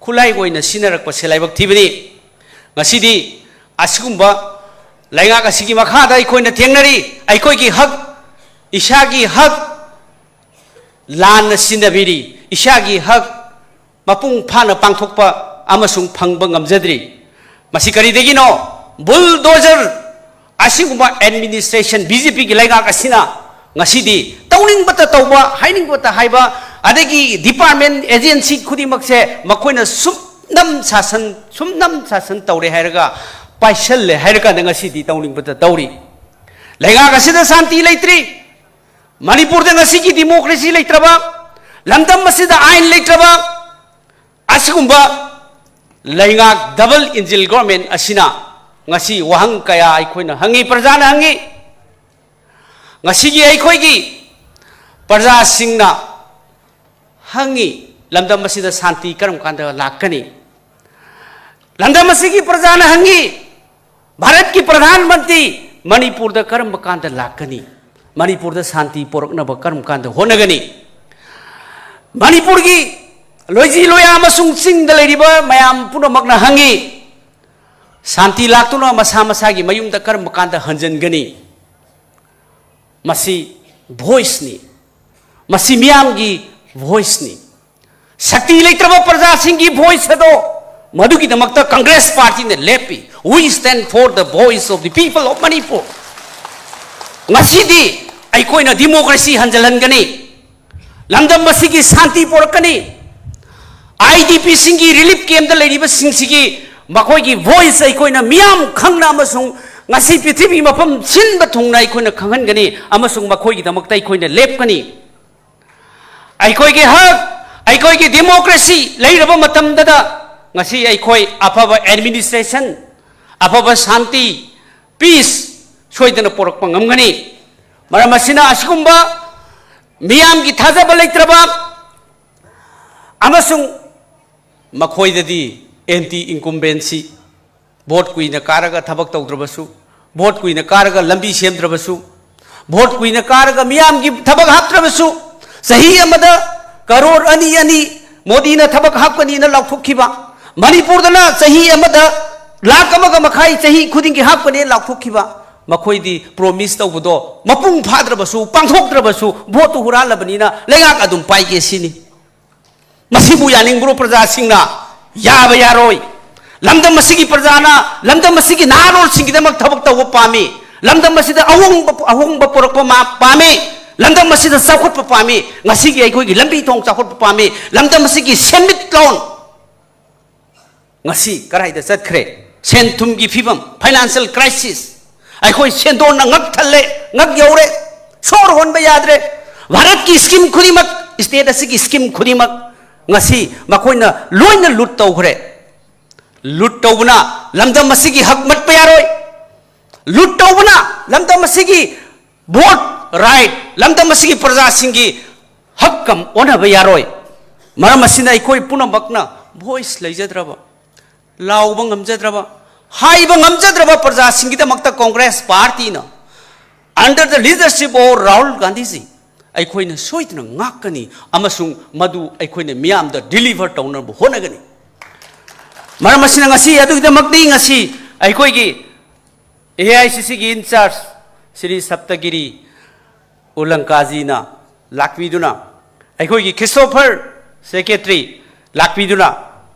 ꯈꯨꯠꯂꯥꯏ ꯑꯣꯏꯅ ꯁꯤꯖꯤꯟꯅꯔꯛꯄꯁꯦ ꯂꯥꯏꯕꯛ ꯊꯤꯕꯅꯤ꯫ ꯉꯁꯤꯗꯤ ꯑꯁꯤꯒꯨꯝꯕ ꯂꯩꯉꯥꯛ ꯑꯁꯤꯒꯤ ꯃꯈꯥꯗ ꯑꯩꯈꯣꯏꯅ ꯊꯦꯡꯅꯔꯤ꯫ ꯑꯩꯈꯣꯏꯒꯤ ꯍꯛ, ꯏꯁꯥꯒꯤ ꯍꯛ ꯂꯥꯟꯅ ꯁꯤꯖꯤꯟꯅꯕꯤꯔꯤ, ꯏꯁꯥꯒꯤ ꯍꯛ ꯃꯄꯨꯡ ꯐꯥꯅ ꯄꯥꯡꯊꯣꯛꯄ ꯑꯃꯁꯨꯡ ꯐꯪꯕ ꯉꯝꯖꯗ꯭ꯔꯤ꯫ ꯃꯁꯤ ꯀꯔꯤꯗꯒꯤꯅꯣ? ꯕꯨꯜꯗꯣꯖꯔ ꯑꯁꯤꯒꯨꯝꯕ ꯑꯦꯗꯃꯤꯅꯤꯁꯇ꯭ꯔꯦꯁꯟ, ꯕꯤ ꯖꯦ ꯄꯤꯒꯤ ꯂꯩꯉꯥꯛ ꯑꯁꯤꯅ ꯉꯁꯤꯗꯤ ꯇꯧꯅꯤꯡꯕꯇ ꯇꯧꯕ, ꯍꯥꯏꯅꯤꯡꯕꯇ ꯍꯥꯏꯕ, ꯑꯗꯒꯤ ꯗꯤꯄꯥꯔꯠꯃꯦꯟ, ꯑꯦꯖꯦꯟꯁꯤ ꯈꯨꯗꯤꯡꯃꯛꯁꯦ ꯃꯈꯣꯏꯅ ꯁꯨꯝꯅꯝ ꯁꯥꯁꯟ, ꯁꯨꯝꯅꯝ ꯁꯥꯁꯟ ꯇꯧꯔꯦ ꯍꯥꯏꯔꯒ ꯄꯥꯏꯁꯜꯂꯦ ꯍꯥꯏꯔꯀꯥꯟꯗ ꯉꯁꯤꯗꯤ ꯇꯧꯅꯤꯡꯕꯇ ꯇꯧꯔꯤ꯫ ꯂꯩꯉꯥꯛ ꯑꯁꯤꯗ ꯁꯥꯟꯇꯤ ꯂꯩꯇ꯭ꯔꯤ꯫ ꯃꯅꯤꯄꯨꯔꯗ ꯉꯁꯤꯒꯤ ꯗꯤꯃꯣꯀ꯭ꯔꯦꯁꯤ ꯂꯩꯇ꯭ꯔꯕ, ꯂꯝꯗꯝ ꯑꯁꯤꯗ ꯑꯥꯏꯟ ꯂꯩꯇ꯭ꯔꯕ, ꯑꯁꯤꯒꯨꯝꯕ ꯂꯩꯉꯥꯛ ꯗꯕꯜ ꯏꯟꯖꯤꯟ ꯒꯣꯔꯃꯦꯟ ꯑꯁꯤꯅ ꯉꯁꯤ ꯋꯥꯍꯪ ꯀꯌꯥ ꯑꯩꯈꯣꯏꯅ ꯍꯪꯉꯤ, ꯄ꯭ꯔꯖꯥꯅ ꯍꯪꯉꯤ꯫ ꯉꯁꯤꯒꯤ ꯑꯩꯈꯣꯏꯒꯤ ꯄ꯭ꯔꯖꯥꯁꯤꯡꯅ ꯍꯪꯉꯤ, ꯂꯝꯗꯝ ꯑꯁꯤꯗ ꯁꯥꯟꯇꯤ ꯀꯔꯝ ꯀꯥꯟꯗ ꯂꯥꯛꯀꯅꯤ? ꯂꯝꯗꯝ ꯑꯁꯤꯒꯤ ꯄ꯭ꯔꯖꯥꯅ ꯍꯪꯉꯤ, ꯚꯥꯔꯠꯀꯤ ꯄ꯭ꯔꯙꯥꯟ ꯃꯟꯇ꯭ꯔꯤ ꯃꯅꯤꯄꯨꯔꯗ ꯀꯔꯝꯕ ꯀꯥꯟꯗ ꯂꯥꯛꯀꯅꯤ? ꯃꯅꯤꯄꯨꯔꯗ ꯁꯥꯟꯇꯤ ꯄꯣꯔꯛꯅꯕ ꯀꯔꯝ ꯀꯥꯟꯗ ꯍꯣꯠꯅꯒꯅꯤ? ꯃꯅꯤꯄꯨꯔꯒꯤ ꯂꯣꯏꯖꯤ ꯂꯣꯌꯥ ꯑꯃꯁꯨꯡ ꯆꯤꯡꯗ ꯂꯩꯔꯤꯕ ꯃꯌꯥꯝ ꯄꯨꯝꯅꯃꯛꯅ ꯍꯪꯉꯤ, ꯁꯥꯟꯇꯤ ꯂꯥꯛꯇꯨꯅ ꯃꯁꯥ ꯃꯁꯥꯒꯤ ꯃꯌꯨꯝꯗ ꯀꯔꯝꯕ ꯀꯥꯟꯗ ꯍꯟꯖꯤꯟꯒꯅꯤ? ꯃꯁꯤ ꯚꯣꯏꯁꯅꯤ, ꯃꯁꯤ ꯃꯤꯌꯥꯝꯒꯤ ꯚꯣꯏꯁꯅꯤ꯫ ꯁꯛꯇꯤ ꯂꯩꯇ꯭ꯔꯕ ꯄ꯭ꯔꯖꯥꯁꯤꯡꯒꯤ ꯚꯣꯏꯁ ꯑꯗꯣ, ꯃꯗꯨꯒꯤꯗꯃꯛꯇ Congress ꯄꯥꯔꯇꯤꯅ ꯂꯦꯞꯄꯤ꯫ We stand for the voice of the people of Manipur. ꯉꯁꯤꯗꯤ ꯑꯩꯈꯣꯏꯅ ꯗꯤꯃꯣꯀ꯭ꯔꯦꯁꯤ ꯍꯟꯖꯤꯜꯍꯟꯒꯅꯤ꯫ ꯂꯝꯗꯝ ꯑꯁꯤꯒꯤ ꯁꯥꯟꯇꯤ ꯄꯨꯔꯛꯀꯅꯤ꯫ ꯑꯥꯏ ꯗꯤ ꯄꯤꯁꯤꯡꯒꯤ ꯔꯤꯂꯤꯐ ꯀꯦꯝꯞꯇ ꯂꯩꯔꯤꯕꯁꯤꯡꯁꯤꯒꯤ ꯃꯈꯣꯏꯒꯤ ꯚꯣꯏꯁ ꯑꯩꯈꯣꯏꯅ ꯃꯤꯌꯥꯝ ꯈꯪꯅ ꯑꯃꯁꯨꯡ ꯉꯁꯤ ꯄ꯭ꯔꯤꯊꯤꯕꯤ ꯃꯐꯝ ꯁꯤꯟꯕ ꯊꯨꯡꯅ ꯑꯩꯈꯣꯏꯅ ꯈꯪꯍꯟꯒꯅꯤ ꯑꯃꯁꯨꯡ ꯃꯈꯣꯏꯒꯤꯗꯃꯛꯇ ꯑꯩꯈꯣꯏꯅ ꯂꯦꯞꯀꯅꯤ꯫ ꯑꯩꯈꯣꯏꯒꯤ ꯍꯛ, ꯑꯩꯈꯣꯏꯒꯤ ꯗꯤꯃꯣꯀ꯭ꯔꯦꯁꯤ ꯂꯩꯔꯕ ꯃꯇꯝꯗꯗ ꯉꯁꯤ ꯑꯩꯈꯣꯏ ꯑꯐꯕ ꯑꯦꯗꯃꯤꯅꯤꯁꯇ꯭ꯔꯦꯁꯟ, ꯑꯐꯕ ꯁꯥꯟꯇꯤ, ꯄꯤꯁ ꯁꯣꯏꯗꯅ ꯄꯨꯔꯛꯄ ꯉꯝꯒꯅꯤ꯫ ꯃꯔꯝ ꯑꯁꯤꯅ ꯑꯁꯤꯒꯨꯝꯕ ꯃꯤꯌꯥꯝꯒꯤ ꯊꯥꯖꯕ ꯂꯩꯇ꯭ꯔꯕ ꯑꯃꯁꯨꯡ ꯃꯈꯣꯏꯗꯗꯤ ꯑꯦꯟꯇꯤ ꯏꯟꯀꯝꯕꯦꯟꯁꯤ, ꯚꯣꯠ ꯀꯨꯏꯅ ꯀꯥꯔꯒ ꯊꯕꯛ ꯇꯧꯗ꯭ꯔꯕꯁꯨ, ꯚꯣꯠ ꯀꯨꯏꯅ ꯀꯥꯔꯒ ꯂꯝꯕꯤ ꯁꯦꯝꯗ꯭ꯔꯕꯁꯨ, ꯚꯣꯠ ꯀꯨꯏꯅ ꯀꯥꯔꯒ ꯃꯤꯌꯥꯝꯒꯤ ꯊꯕꯛ ꯍꯥꯞꯇ꯭ꯔꯕꯁꯨ, ꯆꯍꯤ ꯑꯃꯗ ꯀꯔꯣꯔ ꯑꯅꯤ, ꯑꯅꯤ ꯃꯣꯗꯤꯅ ꯊꯕꯛ ꯍꯥꯞꯀꯅꯤꯅ ꯂꯥꯎꯊꯣꯛꯈꯤꯕ, ꯃꯅꯤꯄꯨꯔꯗꯅ ꯆꯍꯤ ꯑꯃꯗ ꯂꯥꯛ ꯑꯃꯒ ꯃꯈꯥꯏ ꯆꯍꯤ ꯈꯨꯗꯤꯡꯒꯤ ꯍꯥꯞꯀꯅꯤ ꯂꯥꯎꯊꯣꯛꯈꯤꯕ, ꯃꯈꯣꯏꯗꯤ ꯄ꯭ꯔꯣꯃꯤꯁ ꯇꯧꯕꯗꯣ ꯃꯄꯨꯡ ꯐꯥꯗ꯭ꯔꯕꯁꯨ, ꯄꯥꯡꯊꯣꯛꯇ꯭ꯔꯕꯁꯨ, ꯚꯣꯠꯇꯨ ꯍꯨꯔꯥꯜꯂꯕꯅꯤꯅ ꯂꯩꯉꯥꯛ ꯑꯗꯨꯝ ꯄꯥꯏꯒꯦ ꯁꯤꯅꯤ꯫ ꯃꯁꯤꯕꯨ ꯌꯥꯅꯤꯡꯕ꯭ꯔꯣ ꯄ꯭ꯔꯖꯥꯁꯤꯡꯅ? ꯌꯥꯕ ꯌꯥꯔꯣꯏ꯫ ꯂꯝꯗꯝ ꯑꯁꯤꯒꯤ ꯄ꯭ꯔꯖꯥꯅ ꯂꯝꯗꯝ ꯑꯁꯤꯒꯤ ꯅꯍꯥꯔꯣꯜꯁꯤꯡꯒꯤꯗꯃꯛ ꯊꯕꯛ ꯇꯧꯕ ꯄꯥꯝꯃꯤ꯫ ꯂꯝꯗꯝ ꯑꯁꯤꯗ ꯑꯍꯣꯡꯕ, ꯑꯍꯣꯡꯕ ꯄꯨꯔꯛꯄ ꯃꯥ-, ꯄꯥꯝꯃꯤ꯫ ꯂꯝꯗꯝ ꯑꯁꯤꯗ ꯆꯥꯎꯈꯠꯄ ꯄꯥꯝꯃꯤ꯫ ꯉꯁꯤꯒꯤ ꯑꯩꯈꯣꯏꯒꯤ ꯂꯝꯕꯤ ꯊꯣꯡ ꯆꯥꯎꯈꯠꯄ ꯄꯥꯝꯃꯤ꯫ ꯂꯝꯗꯝ ꯑꯁꯤꯒꯤ ꯁꯦꯟꯃꯤꯠꯂꯣꯟ ꯉꯁꯤ ꯀꯗꯥꯏꯗ ꯆꯠꯈ꯭ꯔꯦ? ꯁꯦꯟ ꯊꯨꯝꯒꯤ ꯐꯤꯕꯝ, ꯐꯥꯏꯅꯥꯟꯁꯤꯌꯦꯜ ꯀ꯭ꯔꯥꯏꯁꯤꯁ, ꯑꯩꯈꯣꯏ ꯁꯦꯟꯗꯣꯟꯅ ꯉꯛ ꯊꯜꯂꯦ, ꯉꯛ ꯌꯧꯔꯦ, ꯁꯣꯔ ꯍꯣꯟꯕ ꯌꯥꯗ꯭ꯔꯦ꯫ ꯚꯥꯔꯠꯀꯤ ꯁ꯭ꯀꯤꯝ ꯈꯨꯗꯤꯡꯃꯛ, ꯁ꯭ꯇꯦꯠ ꯑꯁꯤꯒꯤ ꯁ꯭ꯀꯤꯝ ꯈꯨꯗꯤꯡꯃꯛ ꯉꯁꯤ ꯃꯈꯣꯏꯅ ꯂꯣꯏꯅ ꯂꯨꯠ ꯇꯧꯈ꯭ꯔꯦ꯫ ꯂꯨꯠ ꯇꯧꯕꯅ ꯂꯝꯗꯝ ꯑꯁꯤꯒꯤ ꯍꯛ ꯃꯠꯄ ꯌꯥꯔꯣꯏ꯫ ꯂꯨꯠ ꯇꯧꯕꯅ ꯂꯝꯗꯝ ꯑꯁꯤꯒꯤ ꯚꯣꯠ ꯔꯥꯏꯠ, ꯂꯝꯗꯝ ꯑꯁꯤꯒꯤ ꯄ꯭ꯔꯖꯥꯁꯤꯡꯒꯤ ꯍꯛ ꯀꯝ ꯑꯣꯟꯅꯕ ꯌꯥꯔꯣꯏ꯫ ꯃꯔꯝ ꯑꯁꯤꯅ ꯑꯩꯈꯣꯏ ꯄꯨꯝꯅꯃꯛꯅ ꯚꯣꯏꯁ ꯂꯩꯖꯗ꯭ꯔꯕ, ꯂꯥꯎꯕ ꯉꯝꯖꯗ꯭ꯔꯕ, ꯍꯥꯏꯕ ꯉꯝꯖꯗ꯭ꯔꯕ ꯄ꯭ꯔꯖꯥꯁꯤꯡꯒꯤꯗꯃꯛꯇ Congress ꯄꯥꯔꯇꯤꯅ, under the leadership of Rahul Gandhiji, ꯑꯩꯈꯣꯏꯅ ꯁꯣꯏꯗꯅ ꯉꯥꯛꯀꯅꯤ ꯑꯃꯁꯨꯡ ꯃꯗꯨ ꯑꯩꯈꯣꯏꯅ ꯃꯤꯌꯥꯝꯗ deliver ꯇꯧꯅꯕ ꯍꯣꯠꯅꯒꯅꯤ꯫ ꯃꯔꯝ ꯑꯁꯤꯅ ꯉꯁꯤ ꯑꯗꯨꯒꯤꯗꯃꯛꯇꯤ ꯉꯁꯤ ꯑꯩꯈꯣꯏꯒꯤ A I C Cꯒꯤ in charge Shri ꯁꯞꯇꯒꯤꯔꯤ ꯎꯂꯪꯀꯥꯖꯤꯅ ꯂꯥꯛꯄꯤꯗꯨꯅ, ꯑꯩꯈꯣꯏꯒꯤ ꯈ꯭ꯔꯤꯁꯇꯣꯐꯔ ꯁꯦꯀ꯭ꯔꯦꯇꯔꯤ ꯂꯥꯛꯄꯤꯗꯨꯅ,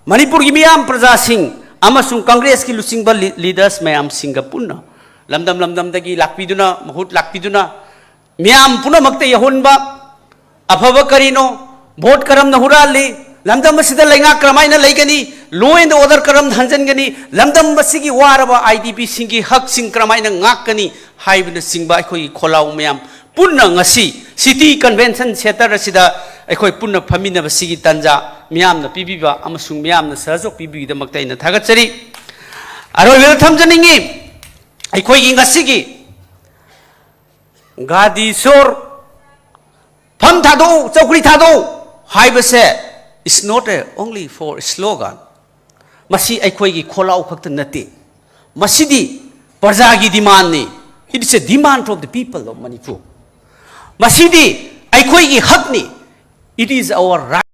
ꯃꯅꯤꯄꯨꯔꯒꯤ ꯃꯤꯌꯥꯝ ꯄ꯭ꯔꯖꯥꯁꯤꯡ ꯑꯃꯁꯨꯡ ꯀꯪꯒ꯭ꯔꯦꯁꯀꯤ ꯂꯨꯆꯤꯡꯕ ꯂꯤ-, ꯂꯤꯗꯔꯁ ꯃꯌꯥꯝꯁꯤꯡꯒ ꯄꯨꯟꯅ ꯂꯝꯗꯝ ꯂꯝꯗꯝꯗꯒꯤ ꯂꯥꯛꯄꯤꯗꯨꯅ, ꯃꯍꯨꯠ ꯂꯥꯛꯄꯤꯗꯨꯅ, ꯃꯤꯌꯥꯝ ꯄꯨꯝꯅꯃꯛꯇ ꯌꯧꯍꯟꯕ, ꯑꯐꯕ ꯀꯔꯤꯅꯣ, ꯚꯣꯠ ꯀꯔꯝꯅ ꯍꯨꯔꯥꯜꯂꯤ, ꯂꯝꯗꯝ ꯑꯁꯤꯗ ꯂꯩꯉꯥꯛ ꯀꯔꯝꯍꯥꯏꯅ ꯂꯩꯒꯅꯤ, law and order ꯀꯔꯝꯅ ꯍꯟꯖꯟꯒꯅꯤ, ꯂꯝꯗꯝ ꯑꯁꯤꯒꯤ ꯋꯥꯔꯕ IDPꯁꯤꯡꯒꯤ ꯍꯛꯁꯤꯡ ꯀꯔꯝꯍꯥꯏꯅ ꯉꯥꯛꯀꯅꯤ ꯍꯥꯏꯕꯅꯆꯤꯡꯕ ꯑꯩꯈꯣꯏꯒꯤ ꯈꯣꯜꯂꯥꯎ ꯃꯌꯥꯝ ꯄꯨꯟꯅ ꯉꯁꯤ city convention centre ꯑꯁꯤꯗ ꯑꯩꯈꯣꯏ ꯄꯨꯟꯅ ꯐꯝꯃꯤꯟꯅꯕꯁꯤꯒꯤ ꯇꯥꯟꯖꯥ ꯃꯤꯌꯥꯝꯅ ꯄꯤꯕꯤꯕ ꯑꯃꯁꯨꯡ ꯃꯤꯌꯥꯝꯅ ꯁꯍꯖꯣꯛ ꯄꯤꯕꯤꯕꯒꯤꯗꯃꯛꯇ ꯑꯩꯅ ꯊꯥꯒꯠꯆꯔꯤ꯫ ꯑꯔꯣꯏꯕꯗ ꯊꯝꯖꯅꯤꯡꯉꯤ, ꯑꯩꯈꯣꯏꯒꯤ ꯉꯁꯤꯒꯤ ꯒꯥꯗꯤ ꯁꯣꯔ, ꯐꯝ ꯊꯥꯗꯣꯛꯎ, ꯆꯧꯀ꯭ꯔꯤ ꯊꯥꯗꯣꯛꯎ ꯍꯥꯏꯕꯁꯦ is not a only for slogan꯫ ꯃꯁꯤ ꯑꯩꯈꯣꯏꯒꯤ ꯈꯣꯜꯂꯥꯎ ꯈꯛꯇ ꯅꯠꯇꯦ, ꯃꯁꯤꯗꯤ ꯄ꯭ꯔꯖꯥꯒꯤ demandꯅꯤ꯫ It is a demand of the people of Manipur꯫ ꯃꯁꯤꯗꯤ ꯑꯩꯈꯣꯏꯒꯤ ꯍꯛꯅꯤ꯫ It is our right꯫